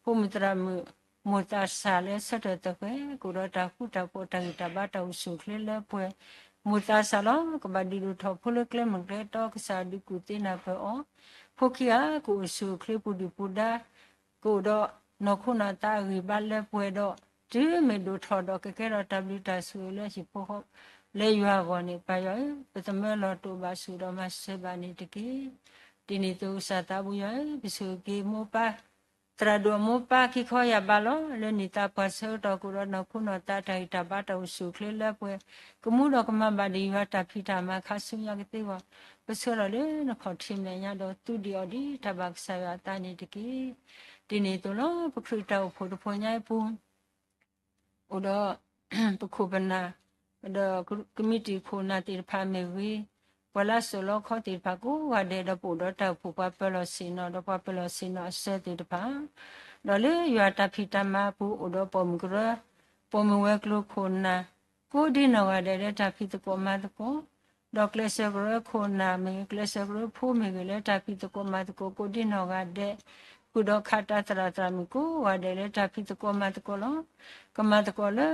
ဖိမုၣ်သရၣ်မုၣ်, မိၢ်သးစၢ်လၢဆၢထၢၣ်သဃဲၤ, ကအိၣ်ဒီးတၢ်ဃူတၢ်ဖိး တၢ်ဂံၢ်တၢ်ဘါ တၢ်အိၣ်ဆူၣ်အိၣ်ချ့လၢပှဲၤ, မိၢ်သးစၢ်လီၤ. ကဘၣ်ဒုးဒိၣ်ထီၣ်ဖိလၢကျဲမုၢ်ကျဲတီ ကစၢ်ဒုးကူၣ်သ့နၢ်ပၢၢ်အီၤ, ဖိခံဂၤ ကအိၣ်ဆူၣ်အိၣ်ချ့ပူၤဒုၣ်ပူၤဒါ ကအိၣ်ဒီးနီၢ်ခိနီၢ်သးအဂံၢ်ဘါလၢပှဲၤဒီး, တုၤမ့ၢ်ဒိၣ်ထီၣ်ဒီးကကဲထီၣ်တၢ်ဘျုးတၢ်ဆိၣ်ဂ့ၤလၢဟံၣ်ဖိဃီ လၢယွၤအဂီၢ်န့ၣ် ပၢ်ယွၤဧၢ, ပသမၢလီၤတိာ်ဘၣ်ဆူၣ်ဒီးမၤစၢၤဘၣ်န့ၣ်တက့ၢ်. ဒ်န့ၣ်အသိးကစၢ်သးဘိယွၤဧၢ, ပဆိၣ်ဂ့ၤက့ၤမိၢ်ပၢ် သရၣ်ဒိၣ်အမိၢ်ပၢ်ခံခီယၢ်ဘါလီၤ လၢနံၣ်သးပှၢ်ဆၢကတီၢ်ကဒီးနီၢ်ခိနီၢ်သးတၢ်ဂံၢ်တၢ်ဘါတၢ်အိၣ်ဆူၣ်အိၣ်ချ့လၢပှဲၤ ကမူဒီးကမၤဘၣ်ဒံးယွၤတၢ်ဖံးတၢ်မၤခါဆူညါကသ့ဝဲ ပဆၢထၢၣ်လၢနခီၣ်ထံးမဲာ်ညါဒီးသူဒံးအီၤဒံးတၢ်ဘၣ်ကစၢ်ယွၤအသးန့ၣ်တက့ၢ်. ဒ်န့ၣ်အသိးလီၤ ပခရံာ်တၢ်အိၣ်ဖှိၣ်တဖိညါအံၤပူၤ အိၣ်ဒီး ပခိၣ်ပနၢ် ဒီးကမံးတံာ်ခိၣ်နၢ်သ့ၣ်တဖၣ်မ့ၢ်ဂ့ၤ, ပှၤလၢအစိာ်လီခီသ့ၣ်တဖၣ်ကိးဂၤဒဲး ဒီးပအိၣ်ဒီးတၢ်အိၣ်ဖှိၣ်ပှၤပၢၤလီၢ်ဆ့ၣ်နီၤဒီးပှၤပၢၤလီၢ်ဆ့ၣ်နီၤအစၢၤသ့ၣ်တဖၣ်, ဒီးလၢယွၤတၢ်ဖံးတၢ်မၤအပူၤ အိၣ်ဒီးပိာ်မုၣ်ကရၢ ပိာ်မုၣ်ဝဲၤကျိၤခိၣ်နၢ် ကိးဒ်နီၢ်ဂၤဒဲးလၢတၢ်ဖံးသကိးမၤသကိး ဒီးကျဲးစၢးကရၢခိၣ်နၢ်မ့ၢ်ဂ့ၤ ကျဲးစၢးကရၢဖိမ့ၢ်ဂ့ၤ လၢတၢ်ဖံးသကိးမၤသကိးကိးဒ်နီၢ်ဂၤဒဲး, ဃုာ်ဒီးခးတၢ်သရၣ်သရၣ်မုၣ်ကိးဂၤဒဲးလၢတၢ်ဖံးသကိးမၤသကိးလီၤ. ကမၤသကိးလၢ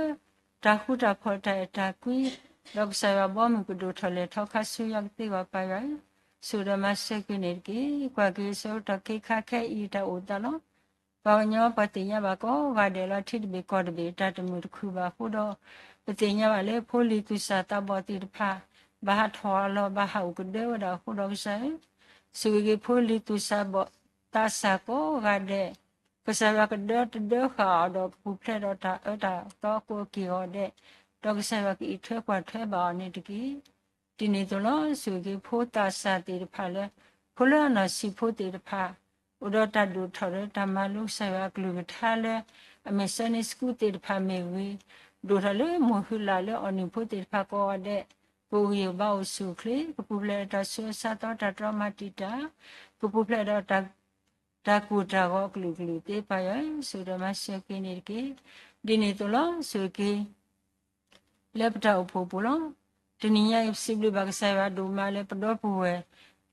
တၢ်ဃူတၢ်ဖိးတၢ်အဲၣ်တၢ်ကွံ, ဒီးကစၢ်ယွၤဘီမုၢ်ကဒိၣ်ထီၣ်လဲၤထီၣ်ခါဆူညါကသ့ဝဲပၢ်ယွၤဧၢ, ဆိၣ်ဒီးမၤစၢၤက့ၤန့ၣ်တက့ၢ်. ကွၢ်က့ၤဆၢကတီၢ်ခ့ခါခဲအံၤတၢ်အိၣ်သးလီၤ. ပှၤကညီပှၤသ့ၣ်ညါဘၣ်ကိးဂၤဒဲးလီၤ ထံတဘ့ၣ်ကီၢ်တဘ့ၣ်တၢ်တမုာ်တခုၣ်ဘၣ်အဃိဒီး, ပသ့ၣ်ညါဘၣ်လၢဖိလံၤသူၣ်စၢ်သးဘီၣ်သ့ၣ်တဖၣ် ဘၣ်ဟးထီၣ်အလီၢ် ဘၣ်ဟးအိၣ်ကဒၢဝဲဒၣ်အဃိဒီးကစၢ်ဧၢ, ဆိၣ်ဂ့ၤက့ၤဖိလံၤသူၣ်စၢ်ဘီၣ်သးစၢ်ကိးဂၤဒဲး, ကစၢ်ယွၤကဒၢတဒၢဃာ်အီၤဒီးကပူၤဖျဲးဒီးတၢ်အၢတၢ်သီအကိးက့ၢ်ဂီၤဒဲး, ဒီးကစၢ်ယွၤကအံးထွဲကွၢ်ထွဲဘၣ်အီၤန့ၣ်တက့ၢ်. ဒ်န့ၣ်အသိးလီၤ. ဆိၣ်ဂ့ၤက့ၤဖိသးစၢ်သ့ၣ်တဖၣ်လၢ ဖိလၢအနီၢ်ဆံးဖိသ့ၣ်တဖၣ် အိၣ်ဒီးတၢ်ဒိၣ်ထီၣ်ဒီးတၢ်မၤလိကစၢ်ယွၤအကလုၢ်ကထါလၢ အမ့ၢ် Sunday School သ့ၣ်တဖၣ်မ့ၢ်ဂ့ၤ, ဒိၣ်ထီၣ်လၢမိၢ်ဟုလၢ်လၢအီၣ်နုၢ်ဖိသ့ၣ်တဖၣ်ကိးဂၤဒဲး, ကအိၣ်ဂံၢ်အိၣ်ဘါအိၣ်ဆူၣ်အိၣ်ချ့, ကပူၤဖျဲးဒီးတၢ်ဆူးတၢ်ဆါသီတၢ်တြီမၤတံာ်တာ်, ကပူၤဖျဲးဒီး တၢ်ကိၢ်တၢ်ဂီၤအကလုာ်ကလုာ်သ့ပၢ်ယွၤဧၢ, ဆိၣ်ဒီးမၤစၢၤက့ၤန့ၣ်တက့ၢ်. ဒ်န့ၣ်အသိးလီၤ. ဆိၣ်ဂ့ၤက့ၤ လၢပတၢ်အိၣ်ဖှိၣ်ပူၤလီၤ. တနံၤညါအံၤ ပစံးဘျုးဘၣ်ကစၢ်ယွၤဒိၣ်မးလၢပဒီပုၢ်ဝဲၢ်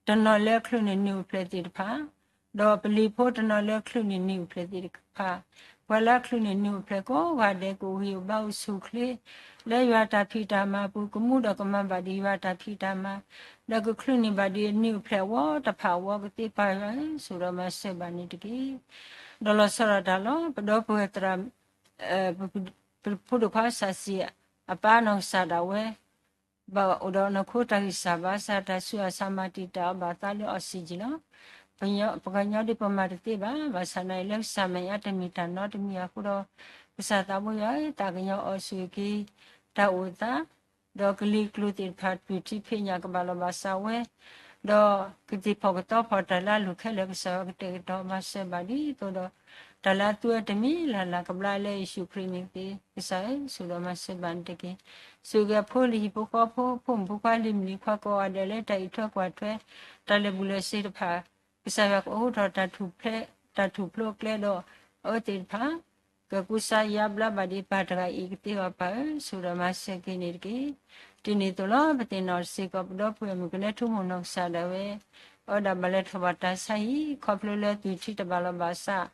တနီၤလၢအချုးန့ၢ်နံၣ်အိၣ်ဖျဲၣ်သ့ၣ်တဖၣ်, ဒီးပလံၤဖိတနီၤလၢအချုးန့ၢ်နံၣ်အိၣ်ဖျဲၣ်သ့ၣ်တဖၣ်, ပှၤလၢအချုးန့ၢ်နံၣ်အိၣ်ဖျဲၣ်ကိးဂၤဒဲး ကအိၣ်ဂံၢ်အိၣ်ဘါအိၣ်ဆူၣ်အိၣ်ချ့ လၢယွၤတၢ်ဖံးတၢ်မၤအပူၤ ကမူဒီးကမၤဘၣ်ဒံးယွၤတၢ်ဖံးတၢ်မၤ, ဒီးကချုးန့ၢ်ဘၣ်ဒံးအနံၣ်အိၣ်ဖျဲၣ်အဝီတဖၣ်အဝီကသ့ပၢ်ယွၤဧၢ, ဆိၣ်ဒီးမၤစၢၤဘၣ်န့ၣ်တက့ၢ်. ဒီးလီၤဆီဒၣ်တၢ်လီၤ. ပဒီပုၢ်ဝဲၢ်သရၣ် ပဖိဒိၣ်ခွါစၢ်စံး အပၢ်နီၢ်ကစၢ်ဒၣ်ဝဲ ဘၣ်အိၣ်ဒီးနီၢ်ခိတၢ်ဂံၢ်စၢ်ဘါစၢ် တၢ်ဆူးအစၢ်မၤတံာ်တာ်အီၤဘၣ်သးလၢ oxygen လီၤ. ပကညီဒ်ပမၤတသ့ဘၣ်. ဘၣ်ဆၣ်နာ်အံၤလၢကစၢ်မဲာ်ညါတမံၤတၢ်နီတမံၤအဃိဒီး, ကစၢ်သးဘိယွၤဧၢ, သးကညီၤအီၤဆိၣ်ဂ့ၤက့ၤ တၢ်အိၣ်သး ဒီးကလံၤကျိၤသ့ၣ်တဖၣ် တုၤထံဖံးညၣ်ကဘၣ်လီၤဘၣ်စးဝဲ, ဒီးကသ့ၣ်ဖီၣ်ကသီဖီၣ်တၢ်လၢအလိၣ်ခဲလၢာ် ကစၢ်ယွၤကတဲာ်ကတီၤမၤစၢၤဘၣ်ဒ်သိးဒီး တၢ်လၢအသူဝဲတမံၤလၢ်လၢ် ကဘျါလၢယ့ၣ်ၡူးခရံာ်မံၤကသ့, ကစၢ်ဧၢ, ဆိၣ်ဒီးမၤစၢၤဘၣ်န့ၣ်တက့ၢ်. ဆိၣ်ဂ့ၤဖိလံၤဟံၣ်ဖိဃီဖိ ဖိမုၣ်ဖိခွါလံၤမုၣ်လံၤခွါကိးဂၤဒဲးလၢတၢ်အံးထွဲကွၢ်ထွဲ တၢ်လၢာ်ဘူၣ်လၢာ်စ့တဖၣ်, ကစၢ်ယွၤကအိးထီၣ် တၢ်ထူၣ်ဖျိးကျဲဒီး အဝဲသ့ၣ်တဖၣ် ကကူစါယါဘျါဘၣ်ဒံးပၢ်တဂၤအံၤကသ့အီၤပၢ်ဧၢ, ဆိၣ်ဒီးမၤစၢၤက့ၤန့ၣ်တက့ၢ်. ဒ်န့ၣ်အသိးလီၤ. ပသ့ၣ်နီၣ်စ့ၢ်ကီး ပဒီပုၢ်ဝဲၢ်မုၣ်ကနဲထူမိၢ်နီၢ်ကစၢ်ဒၣ်ဝဲ အဝဲဒၣ်ဘၣ်လဲၤထီၣ်ဘၣ်တၢ်ဆါဟံၣ် ခီဖျိလၢသူၣ်ထံတဘၣ်လီၤဘၣ်စး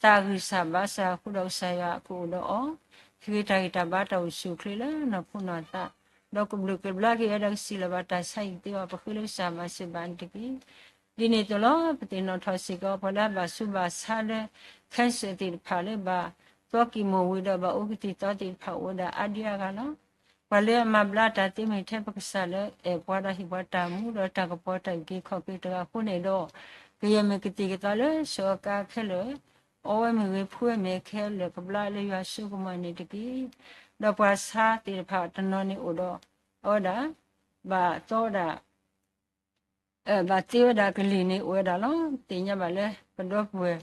သးဂံၢ်စၢ်ဘါစၢ်အဃိဒီး ကစၢ်ယွၤကအိၣ်ဒီးအီၤ ဟ့ၣ်ဂ့ၤတၢ်ဂံၢ်တၢ်ဘါတၢ်အိၣ်ဆူၣ်အိၣ်ချ့လၢနီၢ်ခိနီၢ်သး, ဒီးကဘျုးကဘျါက့ၤဝဲဒီးကစံးလီၤဘၣ်တၢ်ဆါဟံၣ်သ့အီၤ ပဃ့လၢကစၢ်မၤစၢၤဘၣ်န့ၣ်တက့ၢ်. ဒ်န့ၣ်အသိးလီၤ. ပသ့ၣ်နီၣ်ထီၣ်စ့ၢ်ကီး ပှၤလၢအဘၣ်ဆူးဘၣ်ဆါလၢ cancer သ့ၣ်တဖၣ်လၢဘၣ်သီကံၢ်မိၢ်ဝံၤဒီးဘၣ်အိၣ်ကသံၣ်သီသ့ၣ်တဖၣ်အိၣ်ဝဲဒၣ်အါဒံအါဂၤလီၤ. ပှၤလၢအမၤဘျါတၢ်သ့မ့ၢ်ထဲပကစၢ်လၢအဲၣ်ပှၤဒီးဟ့ၣ်ပှၤတၢ်မူ ဒီးတၢ်ကပီၤတၢ်အုၣ်က့ၤခီၣ်က့ၤတဂၤအဃိန့ၣ်ဒီး, ကယဲၢ်မ့ၢ်ကသံၣ်ကသီလၢစီၤအကါခဲလၢာ်, အီဝဲမ့ၢ်ဂ့ၤ ဖှူဝဲမ့ၢ်ခဲလၢာ် ကဘျါလၢယွၤစိကမီၤန့ၣ်တက့ၢ်. ဒီးပှၤဆါသ့ၣ်တဖၣ်တနီၤန့ၣ်အိၣ်ဒီး အဝဲဒၣ် ဘၣ်သီဝဲဒၣ် ဘၣ်သ့ဝဲဒၣ်ကလံၤန့ၣ်အိၣ်ဝဲဒၣ်လီၤ. သ့ၣ်ညါဘၣ်လၢ ပဒီပုၢ်ဝဲၢ်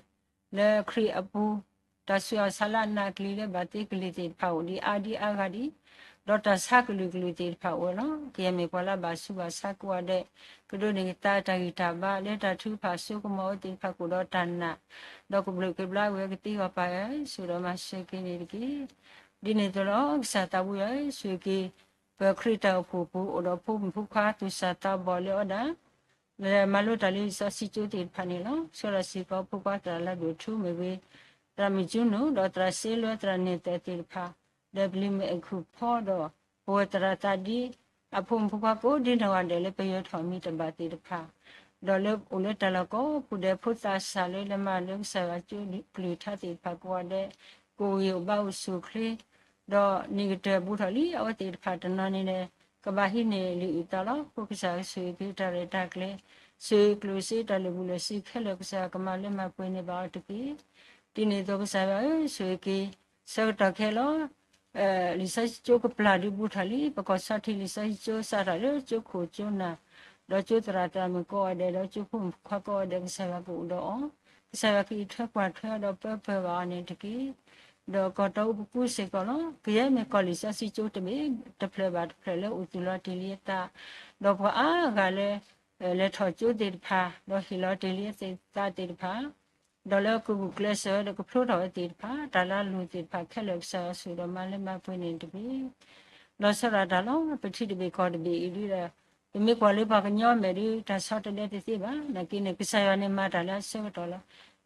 လၢခရံာ်အပူၤ တၢ်ဆူးအစါလၢအနးအကျံၤလၢဘၣ်သ့ကလံၤသ့ၣ်တဖၣ်အိၣ်ဒံးအါဒံအါဂၤဒံး, ဒီးတၢ်ဆါကလုာ်ကလုာ်သ့ၣ်တဖၣ်အိၣ်ဝဲလီၤ. ကယဲၢ်မ့ၢ်ပှၤလၢအဘၣ်ဆူးဘၣ်ဆါကိးဂၤဒဲး, ကဒိးန့ၢ်ကသါတၢ်ဂံၢ်တၢ်ဘါလၢတၢ်ထုကဖၣ်စိကမီၤအဝဲသ့ၣ်တဖၣ်ကအိၣ်ဒီးတၢ်နာ်, ဒီးကဘျုးကဘျါဝဲကသ့အီၤပၢ်ဧၢ, ဆိၣ်ဒီးမၤစၢၤက့ၤန့ၣ်တက့ၢ်. ဒ်န့ၣ်အသိးလီၤ. ကစၢ်သးဘိယွၤဧၢ, ဆိၣ်ဂ့ၤက့ၤ ပခရံာ်တၢ်အိၣ်ဖှိၣ်ပူၤ အိၣ်ဒီးဖိမုၣ်ဖိခွါသူၣ်စၢ်သးဘီၣ်လၢအဝဲဒၣ် လဲၤမၤလိတၢ်လၢလံာ်စီဆှံကၠိသ့ၣ်တဖၣ်န့ၣ်လီၤ. ဆှၢဒီးစ့ၢ်ကီးဖိခွါသရၣ်လၢဒိၣ်ထူမ့ၢ်ဂ့ၤ, သရၣ်မုၣ်ကၠူနူၣ် ဒီးသရၣ်စ့လၢ သရၣ်န့ၢ်သၢၣ်သ့ၣ်တဖၣ်, ဒီးပလံၤမဲာ်ခူၣ်ဖီဒီး ပဝဲသရၣ်သးဒံ အဖိမုၣ်ဖိခွါကိးဒ်နီၢ်ဂၤဒဲးလၢ ပယၢၤထီၣ်မံၤတဘၣ်သ့ၣ်တဖၣ်, ဒီးလၢအိၣ်လၢတၢ်လီၢ်ကိးပူၤဒဲး ဖိသးစၢ်လၢလဲၤမၤလၢကစၢ်ယွၤကၠိကလုၢ်ကထါသ့ၣ်တဖၣ်ကိးဂၤဒဲး, ကအိၣ်ဂံၢ်အိၣ်ဘါအိၣ်ဆူၣ်အိၣ်ချ့ ဒီးနံၣ်ကတၢၢ်ဘူးထီၣ်လံ အဝဲသ့ၣ်တဖၣ်တနီၤန့ၣ်ဒီး ကဘၣ်ဟံးန့ၢ်လံာ်အုၣ်သးလီၤ. ဖိကစၢ်ကဆိၣ်ဂ့ၤက့ၤတၢ်ရဲၣ်တၢ်ကျဲၤ ဆိၣ်ဂ့ၤကျိၣ်စ့ တၢ်လၢာ်ဘူၣ်လၢာ်စ့ခဲလၢာ် ကစၢ်ယွၤကမၤလၢမၤပှဲၤန့ၢ်ဘၣ်အီၤတက့ၢ်. ဒ်န့ၣ်အသိး ကစၢ်ယွၤဧၢ, ဆိၣ်ဂ့ၤက့ၤ ဆၢကတီၢ်ခဲလၢာ် လံာ်စီဆှံကၠိကပျၢ်ဒုးဘူးထီၣ်လံ, ပကီၢ်ဆီထံးလံာ်စီဆှံကၠိစးထီၣ်လၢကၠိခိၣ်ကၠိနၢ်, ဒီးကၠိသရၣ်သရၣ်မုၣ်ကိးဂၤဒဲး, ဒီးကၠိဖိမုၣ်ဖိခွါကိးဂၤဒဲး, ကစၢ်ယွၤကအိၣ်ဒီးအီၤ, ကစၢ်ယွၤကအံးထွဲကွၢ်ထွဲဒီးပၢပၢဘၣ်အီၤန့ၣ်တက့ၢ်. ဒီးကီၢ်တီအူပကူစ့ၢ်ကီးလီၤ. ကယဲၢ်မ့ၢ်ကီၢ်လံာ်စီဆှံကၠိတဘ့ၣ်တဖျၢၣ်ဘၣ်တဖျၢၣ်လၢအိၣ်သူၣ်လီၤတ့ၢ်လံအသး, ဒီးပှၤအါဂၤလၢ လဲၤထီၣ်ကၠိသ့ၣ်တဖၣ်, ဒီးဟ့ၣ်လီၤတ့ၢ်လံအသးသ့ၣ်တဖၣ်, ဒီးလၢကဂုာ်ကျဲးစၢးဝဲဒီးကဖျိထီၣ်ဝဲသ့ၣ်တဖၣ်, တၢ်လၢအလိၣ်သ့ၣ်တဖၣ်ခဲလၢာ် ကစၢ်ယွၤဆိၣ်ဂ့ၤဒီးမၤလၢမၤပှဲၤန့ၣ်တက့ၢ်. လီၤဆီဒၣ်တၢ်လီၤ. ပထံတဘ့ၣ်ကီၢ်တဘ့ၣ်အံၤဒုဒီး ပမ့ၢ်ကွၢ်လၢပှၤကညီမဲာ်ဒု တၢ်ဆီတလဲတသ့ဘၣ်. နာ်က့န့ၣ် ကစၢ်ယွၤန့ၣ်မၤတၢ်လၢအဆၢကတီၢ်လီၤ.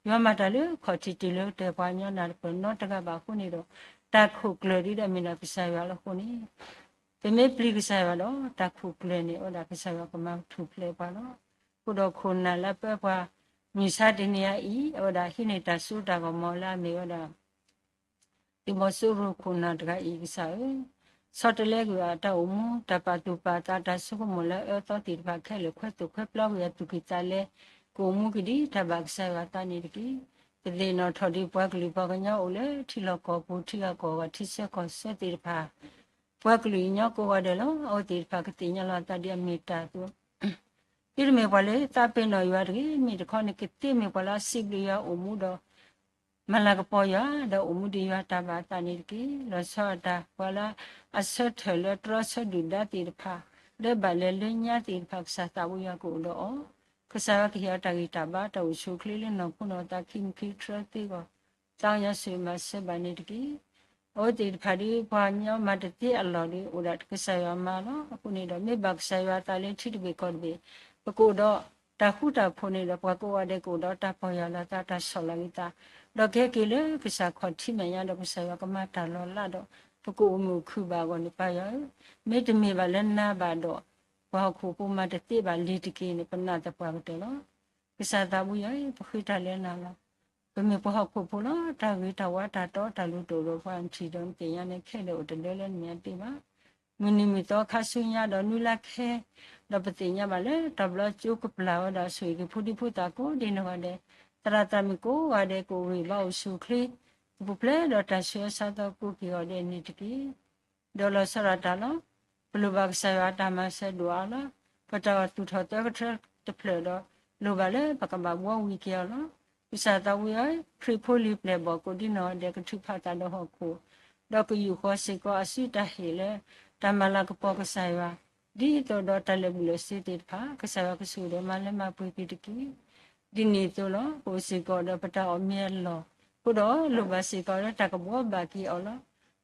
ယွၤမၤတၢ်လၢခီၣ်ထံးတုၤလၢကတၢၢ် ပှၤကညီနၢ်တပၢၢ်နီတဂၤဘၣ်အဃိန့ၣ်ဒီး တၢ်ခိၣ်ကျၢၢ်ဒုဒီးမ့ၢ်ဒၣ်ကစၢ်ယွၤလီၤအဃိန့ၣ် ပမ့ၢ်ပျံၤကစၢ်ယွၤဒီး တၢ်ခိၣ်ကျၢၢ်န့ၣ် အဝဲဒၣ်ကစၢ်ယွၤကမၤထူၣ်ဖျဲးပှၤလီၤ. အဃိဒီးခိၣ်နၢ်လၢပၢပှၤ မုၢ်ဆါတနံၤအံၤ အဝဲဒၣ်ဟံးန့ၢ်တၢ်စိတၢ်ကမီၤလၢအမ့ၢ်ဝဲဒၣ် သုးမီၤစိရိၤခိၣ်နၢ်တဂၤအံၤ ကစၢ်ဧၢ, ဆီတလဲကွံာ်အတၢ်အိၣ်မူ တၢ်ပာ်သူၣ်ပာ်သး တၢ်ဆိကမိၣ်လၢအအၢအသီသ့ၣ်တဖၣ်ခဲလၢာ် ခွဲသိၣ်ခွဲပျီကွံာ်အသူၣ်ကံၢ်သးလဲ ကအိၣ်မူကဒံးတၢ်ဘၣ်ကစၢ်ယွၤအသးန့ၣ်တက့ၢ်. ပသ့ၣ်နီၣ်ထီၣ်ဒံးပှၤကလုာ်ပှၤကညီအိၣ်လၢထံလီၢ်ကီၢ်ပူၤ ထံဂၤကီၢ်ဂၤ ထံဆၢကီၢ်ဆၢသ့ၣ်တဖၣ် ပှၤကလုာ်ကညီကိးဂၤဒဲးလီၤ. အဝဲသ့ၣ်တဖၣ်ကသ့ၣ်ညါလီၤအသးဒ်အမ့ၢ်တၢ်အသိး သုတမ့ၢ်ပှၤလၢသးပ့ၤနီၣ်ယွၤတဂ့ၤ, မ့ၢ်တခီန့ၣ် ကသ့မ့ၢ်ပှၤလၢအစံးဘျုးယွၤအိၣ်မူဒီး မၤလၤကပီၤယွၤ ဒီးအိၣ်မူဒံးယွၤတၢ်ဘၣ်အသးန့ၣ်တက့ၢ်. လီၤဆီဒၣ်တၢ်ပှၤလၢအဆၢထၢၣ်လၢတြီဆၢဒုၣ်ဒါသ့ၣ်တဖၣ် လၢဘၣ်လဲၤလၢညါသ့ၣ်တဖၣ် ကစၢ်သးဝံယွၤကအိၣ်ဒီးအီၤ, ကစၢ်ယွၤကဟ့ၣ်အီၤတၢ်ဂံၢ်တၢ်ဘါ တၢ်အိၣ်ဆူၣ်အိၣ်ချ့လၢနီၢ်ခိနီၢ်သး ခံမုၢ်ခံကတြၢသ့ဂီၢ် သးကညီၤဆိၣ်ဂ့ၤမၤစၢၤဘၣ်န့ၣ်တက့ၢ်. အဝဲသ့ၣ်တဖၣ်ဒ်ပှၤကညီမၤတသ့အလီၢ်ဒီး အိၣ်ဒၣ်ကစၢ်ယွၤမၤလီၤ. အဃိန့ၣ်ဒီး မ့ၢ်ဘၣ်ကစၢ်ယွၤအသးလၢထံတဘ့ၣ်ကီၢ်တဘ့ၣ် ပကအိၣ်ဒီးတၢ်ဃူတၢ်ဖိးန့ၣ်ဒီး ပှၤကိးဂၤဒဲးကအိၣ်ဒီးတၢ်ပီၢ်ယၢ်လီၤသး တၢ်ဆီၣ်လီၤက့ၤသး ဒီးကဟဲက့ၤလၢကစၢ်ခီၣ်ထံးမဲာ်ညါဒီး ကစၢ်ယွၤကမၤတၢ်လီၤလးဒီး ပကအိၣ်မုာ်အိၣ်ခုၣ်ဘၣ်အဂီၢ်န့ၣ် ပၢ်ယွၤဧၢ, မ့တမ့ၢ်ဘၣ်လၢနၤဘၣ်ဒီး ပှၤဟီၣ်ခိၣ်ဖိမၤတသ့ဘၣ်လံၤတက့ၢ်န့ၣ် ပနာ်သပှၢ်ကတၢၢ်လီၤ. ကစၢ်သးဝံယွၤဧၢ, ပဃ့တၢ်လၢနၤလီၤ. ပမ့ၢ်ပှၤဟီၣ်ခိၣ်ဖိလီၤ. တၢ်ဂ့ၤတၢ်ဝါတၢ်တီတၢ်လိၤတအိၣ်ဒီးပှၤ နထံၣ်ဒီးနသ့ၣ်ညါန့ၣ် ခဲလၢာ်အိၣ်တဒၢလၢနမဲာ်ညါတသ့ဘၣ်. မုၢ်နံၤမုၢ်သီခါဆူညါဒီးနွံလါခဲ ဒီးပသ့ၣ်ညါဘၣ်လၢတၢ်ဘျီကၠိကပျၢ်ဝဲဒၣ် ဆိၣ်ဂ့ၤက့ၤဖိဒံဖိသၣ်ကိးဒံးနီၢ်ဂၤဒဲး, သရၣ်သရၣ်မုၣ်ကိးဂၤဒဲး ကအိၣ်ဂံၢ်ဘါအိၣ်ဆူၣ်အိၣ်ချ့ ကပူၤဖျဲးဒီးတၢ်ဆူးအါဆါသီကိးက့ၤအီၤဒဲးန့ၣ်တက့ၢ်. ဒီးလီၤဆီဒၣ်တၢ်လီၤ. ပလိၣ်ဘၣ်ကစၢ်ယွၤအတၢ်မၤစၢၤဒိၣ်အါလီၤ. ပတၢ်အိၣ်သူၣ်ထီၣ်သၢကထၢတဖျၢၣ်ဒီး လိၣ်ဘၣ်လၢပကဘၣ်ဘှီဝံၤက့ၤအီၤလီၤ. ကစၢ်သးဝံယွၤဧၢ, ခရံာ်ဖိလံၤပျဲၢ်ဘီၣ်ကိးဒံးနီၢ်ဂၤဒဲး ကထုးဖးသးဒီးဟီၣ်ခိၣ်, ဒီးကယူာ်ဃီၤစ့ၢ်ကီးအစုတၢ်ဟ့ၣ်လၢ တၢ်မၤလၤကပီၤကစၢ်ယွၤ ဒ်သိးဒီးတၢ်လၢာ်ဘူၣ်လၢာ်စ့သ့ၣ်တဖၣ် ကစၢ်ယွၤကဆိၣ်ဂ့ၤဒီးမၤလၢမၤပှဲၤက့ၤတက့ၢ်. ဒ်န့ၣ်အသိးလီၤ. ပအိၣ်စ့ၢ်ကီးဒီးပတၢ်အီၣ်မ့ၤအလီၢ်, အဃိဒီးလိၣ်ဘၣ်စ့ၢ်ကီးလၢတၢ်ကဘှီဘၣ်က့ၤအီၤလီၤ.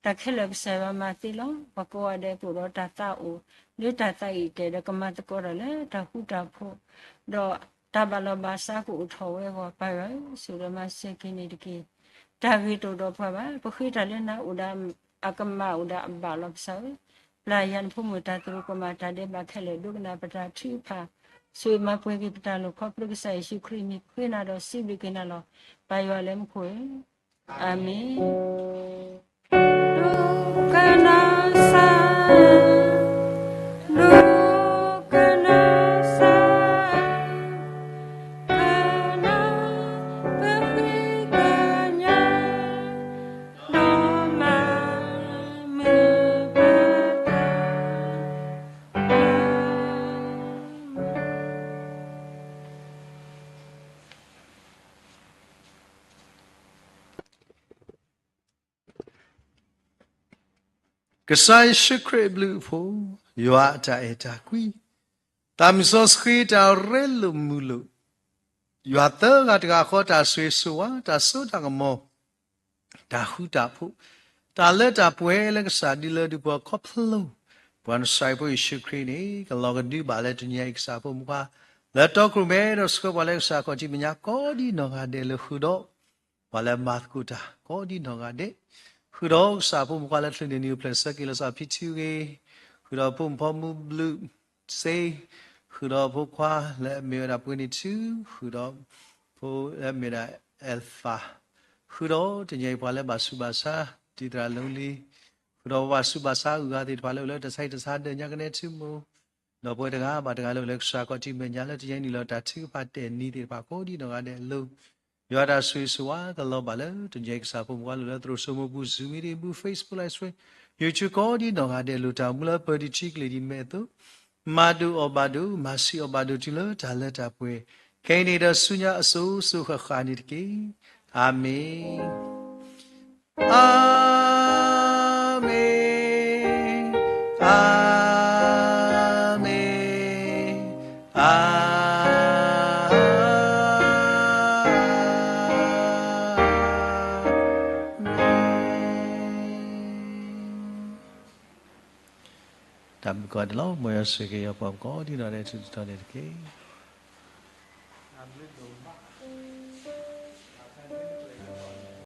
တၢ်ခဲလၢာ်ကစၢ်ယွၤမၤသ့လီၤ. ပှၤကိးဂၤဒဲးကအိၣ်ဒီးတၢ်သးအိၣ် လၢတၢ်သးအံၤတဲာ်ဒီးကမၤသကိးတၢ်လၢတၢ်ဃူတၢ်ဖိး, ဒီးတၢ်ဘၣ်လီၤဘၣ်စးကအိၣ်ထီၣ်ဝဲအဂီၢ် ပၢ်ယွၤဧၢ, ဆိၣ်ဂ့ၤဒီးမၤစၢၤက့ၤန့ၣ်တက့ၢ်. တၢ်ဂ့ၤတအိၣ်ဒီးပှၤဘၣ်. ပဃ့တၢ်လၢနၤအိၣ်ဒၣ်အကမၣ်အိၣ်ဒၣ်အဘၣ်လီၤ ကစၢ်ဧၢ. ပျၢ်ယၤနဖိမုၣ်တၢ်သရူးကမၣ်တၢ်ဒဲးဘးခဲလၢာ် ဒိကနၣ်ပတၢ်ထုကဖၣ်, ဆိၣ်ဂ့ၤမၤပှဲၤက့ၤပတၢ်လိၤခီဖျိကစၢ်ယ့ၣ်ၡူးခရံာ်အမံၤ ပဃ့နၤဒီးစံးဘျုးက့ၤနၤလီၤ. ပၢ်ယွၤလၢမူခိၣ်ဧၢ, အၤမ့ၣ်. ဒိကနၣ်စၢ်, ဒိကနၣ်စၢ်, ကနၣ်ပဃ့ကညး ဒီးမၤမုာ်ဘၣ်တၢ် ကစၢ်ယ့ၣ်ၡူးခရံာ်အဘျုးအဖှိၣ်, ယွၤအတၢ်အဲၣ်တၢ်ကွံ, တၢ်မုၢ်စီဆှံတၢ်ရ့လိာ်မုာ်လိာ်, ယွၤသၢဂၤတဂၤဃီတၢ်ဆိၣ်ဂ့ၤဆိၣ်ဝါ, တၢ်စိတၢ်ကမီၤ, တၢ်ဃူတၢ်ဖိး, တၢ်လၢတၢ်ပှဲၤလၢကစၢ်ဒုးလၢဒုးပှၤခီဖျိ ပှၤနစၤရ့းဖိယ့ၣ်ၡူးခရံာ်န့ၣ် ကလီၤကဒုဘၣ်လၢတနံၤအံၤကစၢ်ဖိမုၣ်ခွါ လၢတီခိၣ်ရိၣ်မဲဒီးဆှၢပှၤလၢကစၢ်ခီၣ်ထံးမဲာ်ညါကိးဒံးနီၢ်ဂၤဒဲးလၢဃုာ်ဒီး ပှၤလၢမၤသကိးတၢ်ကိးဒံးနီၢ်ဂၤဒဲး, ဃုာ်ဒီးကစၢ်ဖိမုၣ်ခွါလၢချုးန့ၢ်နံၣ်အိၣ်ဖျဲၣ်ဆၢက့ၤ လီၤဆီဖံထူဂ့ၤ, ဃုာ်ဒီးဖိမုၣ်ဖိမုၣ်ဘျုးစ့, ဃုာ်ဒီးဖိခွါလၢအမ့ၢ်ဝဲဒၣ်ပှ့ၤနံၣ်ထူ, ဃုာ်ဒီးဖိလၢအမ့ၢ်ဝဲဒၣ် Alpha, ဃုာ်ဒီးတနံၤအံၤပှၤလၢဘၣ်ဆူးဘၣ်ဆါ တံၤသရၣ်လီလံ, ဃုာ်ဒီးပှၤဘၣ်ဆူးဘၣ်ဆါအဂၤသ့ၣ်တဖၣ်လၢအိၣ်လၢတၢ်ဆါဟံၣ်တၢ်ဆါဒၢးညါကနဲထံမိၢ် ဒီပုၢ်ဝဲၢ်တဂၤဘၣ်တဂၤ လၢအိၣ်လၢကစၢ်ခီၣ်ထံးမဲာ်ညါ လၢတနံၤအံၤ နုာ်လီၤတၢ်ထုကဖၣ်တဲာ်နံၤသ့ၣ်တဖၣ် ကိးဒံးနီၢ်ဂၤဒဲးအလိၤ, ယွၤတၢ်ဆိၣ်ဂ့ၤဆိၣ်ဝါကလီၤဘၣ်လၢတနံၤအံၤ ကစၢ်ဖိမုၣ်ဖိခွါ လၢသရိာ်စိမိၢ်ပူၤ Zoom meeting ပူၤ Facebook Live Stream, YouTube ကိးဒံးနီၢ်ဂၤဒဲးအလိၤ, တၢ်အိၣ်မူလၢပၢၤတံၢ်ထံကလ့ၢ်ဒ်မဲာ်အသိး မၤဒိၣ်အီၣ်ဘၣ်ဒိၣ်, မၤဆံးအီၣ်ဘၣ်ဒိၣ်တုၤလၢတၢ်လၢတၢ်ပှဲၤ, ခဲအံၤန့ၣ်ဒီးဆူညါအစိၤစိၤဃၣ်ဃၣ်န့ၣ်တက့ၢ်. အၤမ့ၣ်, အၤမ့ၣ်, အၤမ့ၣ်, အၤမ့ၣ်. တၢ်ဘျုးကိးဂၤဒဲးလီၤ. မ်ယွၤဆိၣ်ဂ့ၤက့ၤပှၤကိးဒံးနီၢ်ဂၤဒဲး ဆူတတီၤန့ၣ်တက့ၢ်.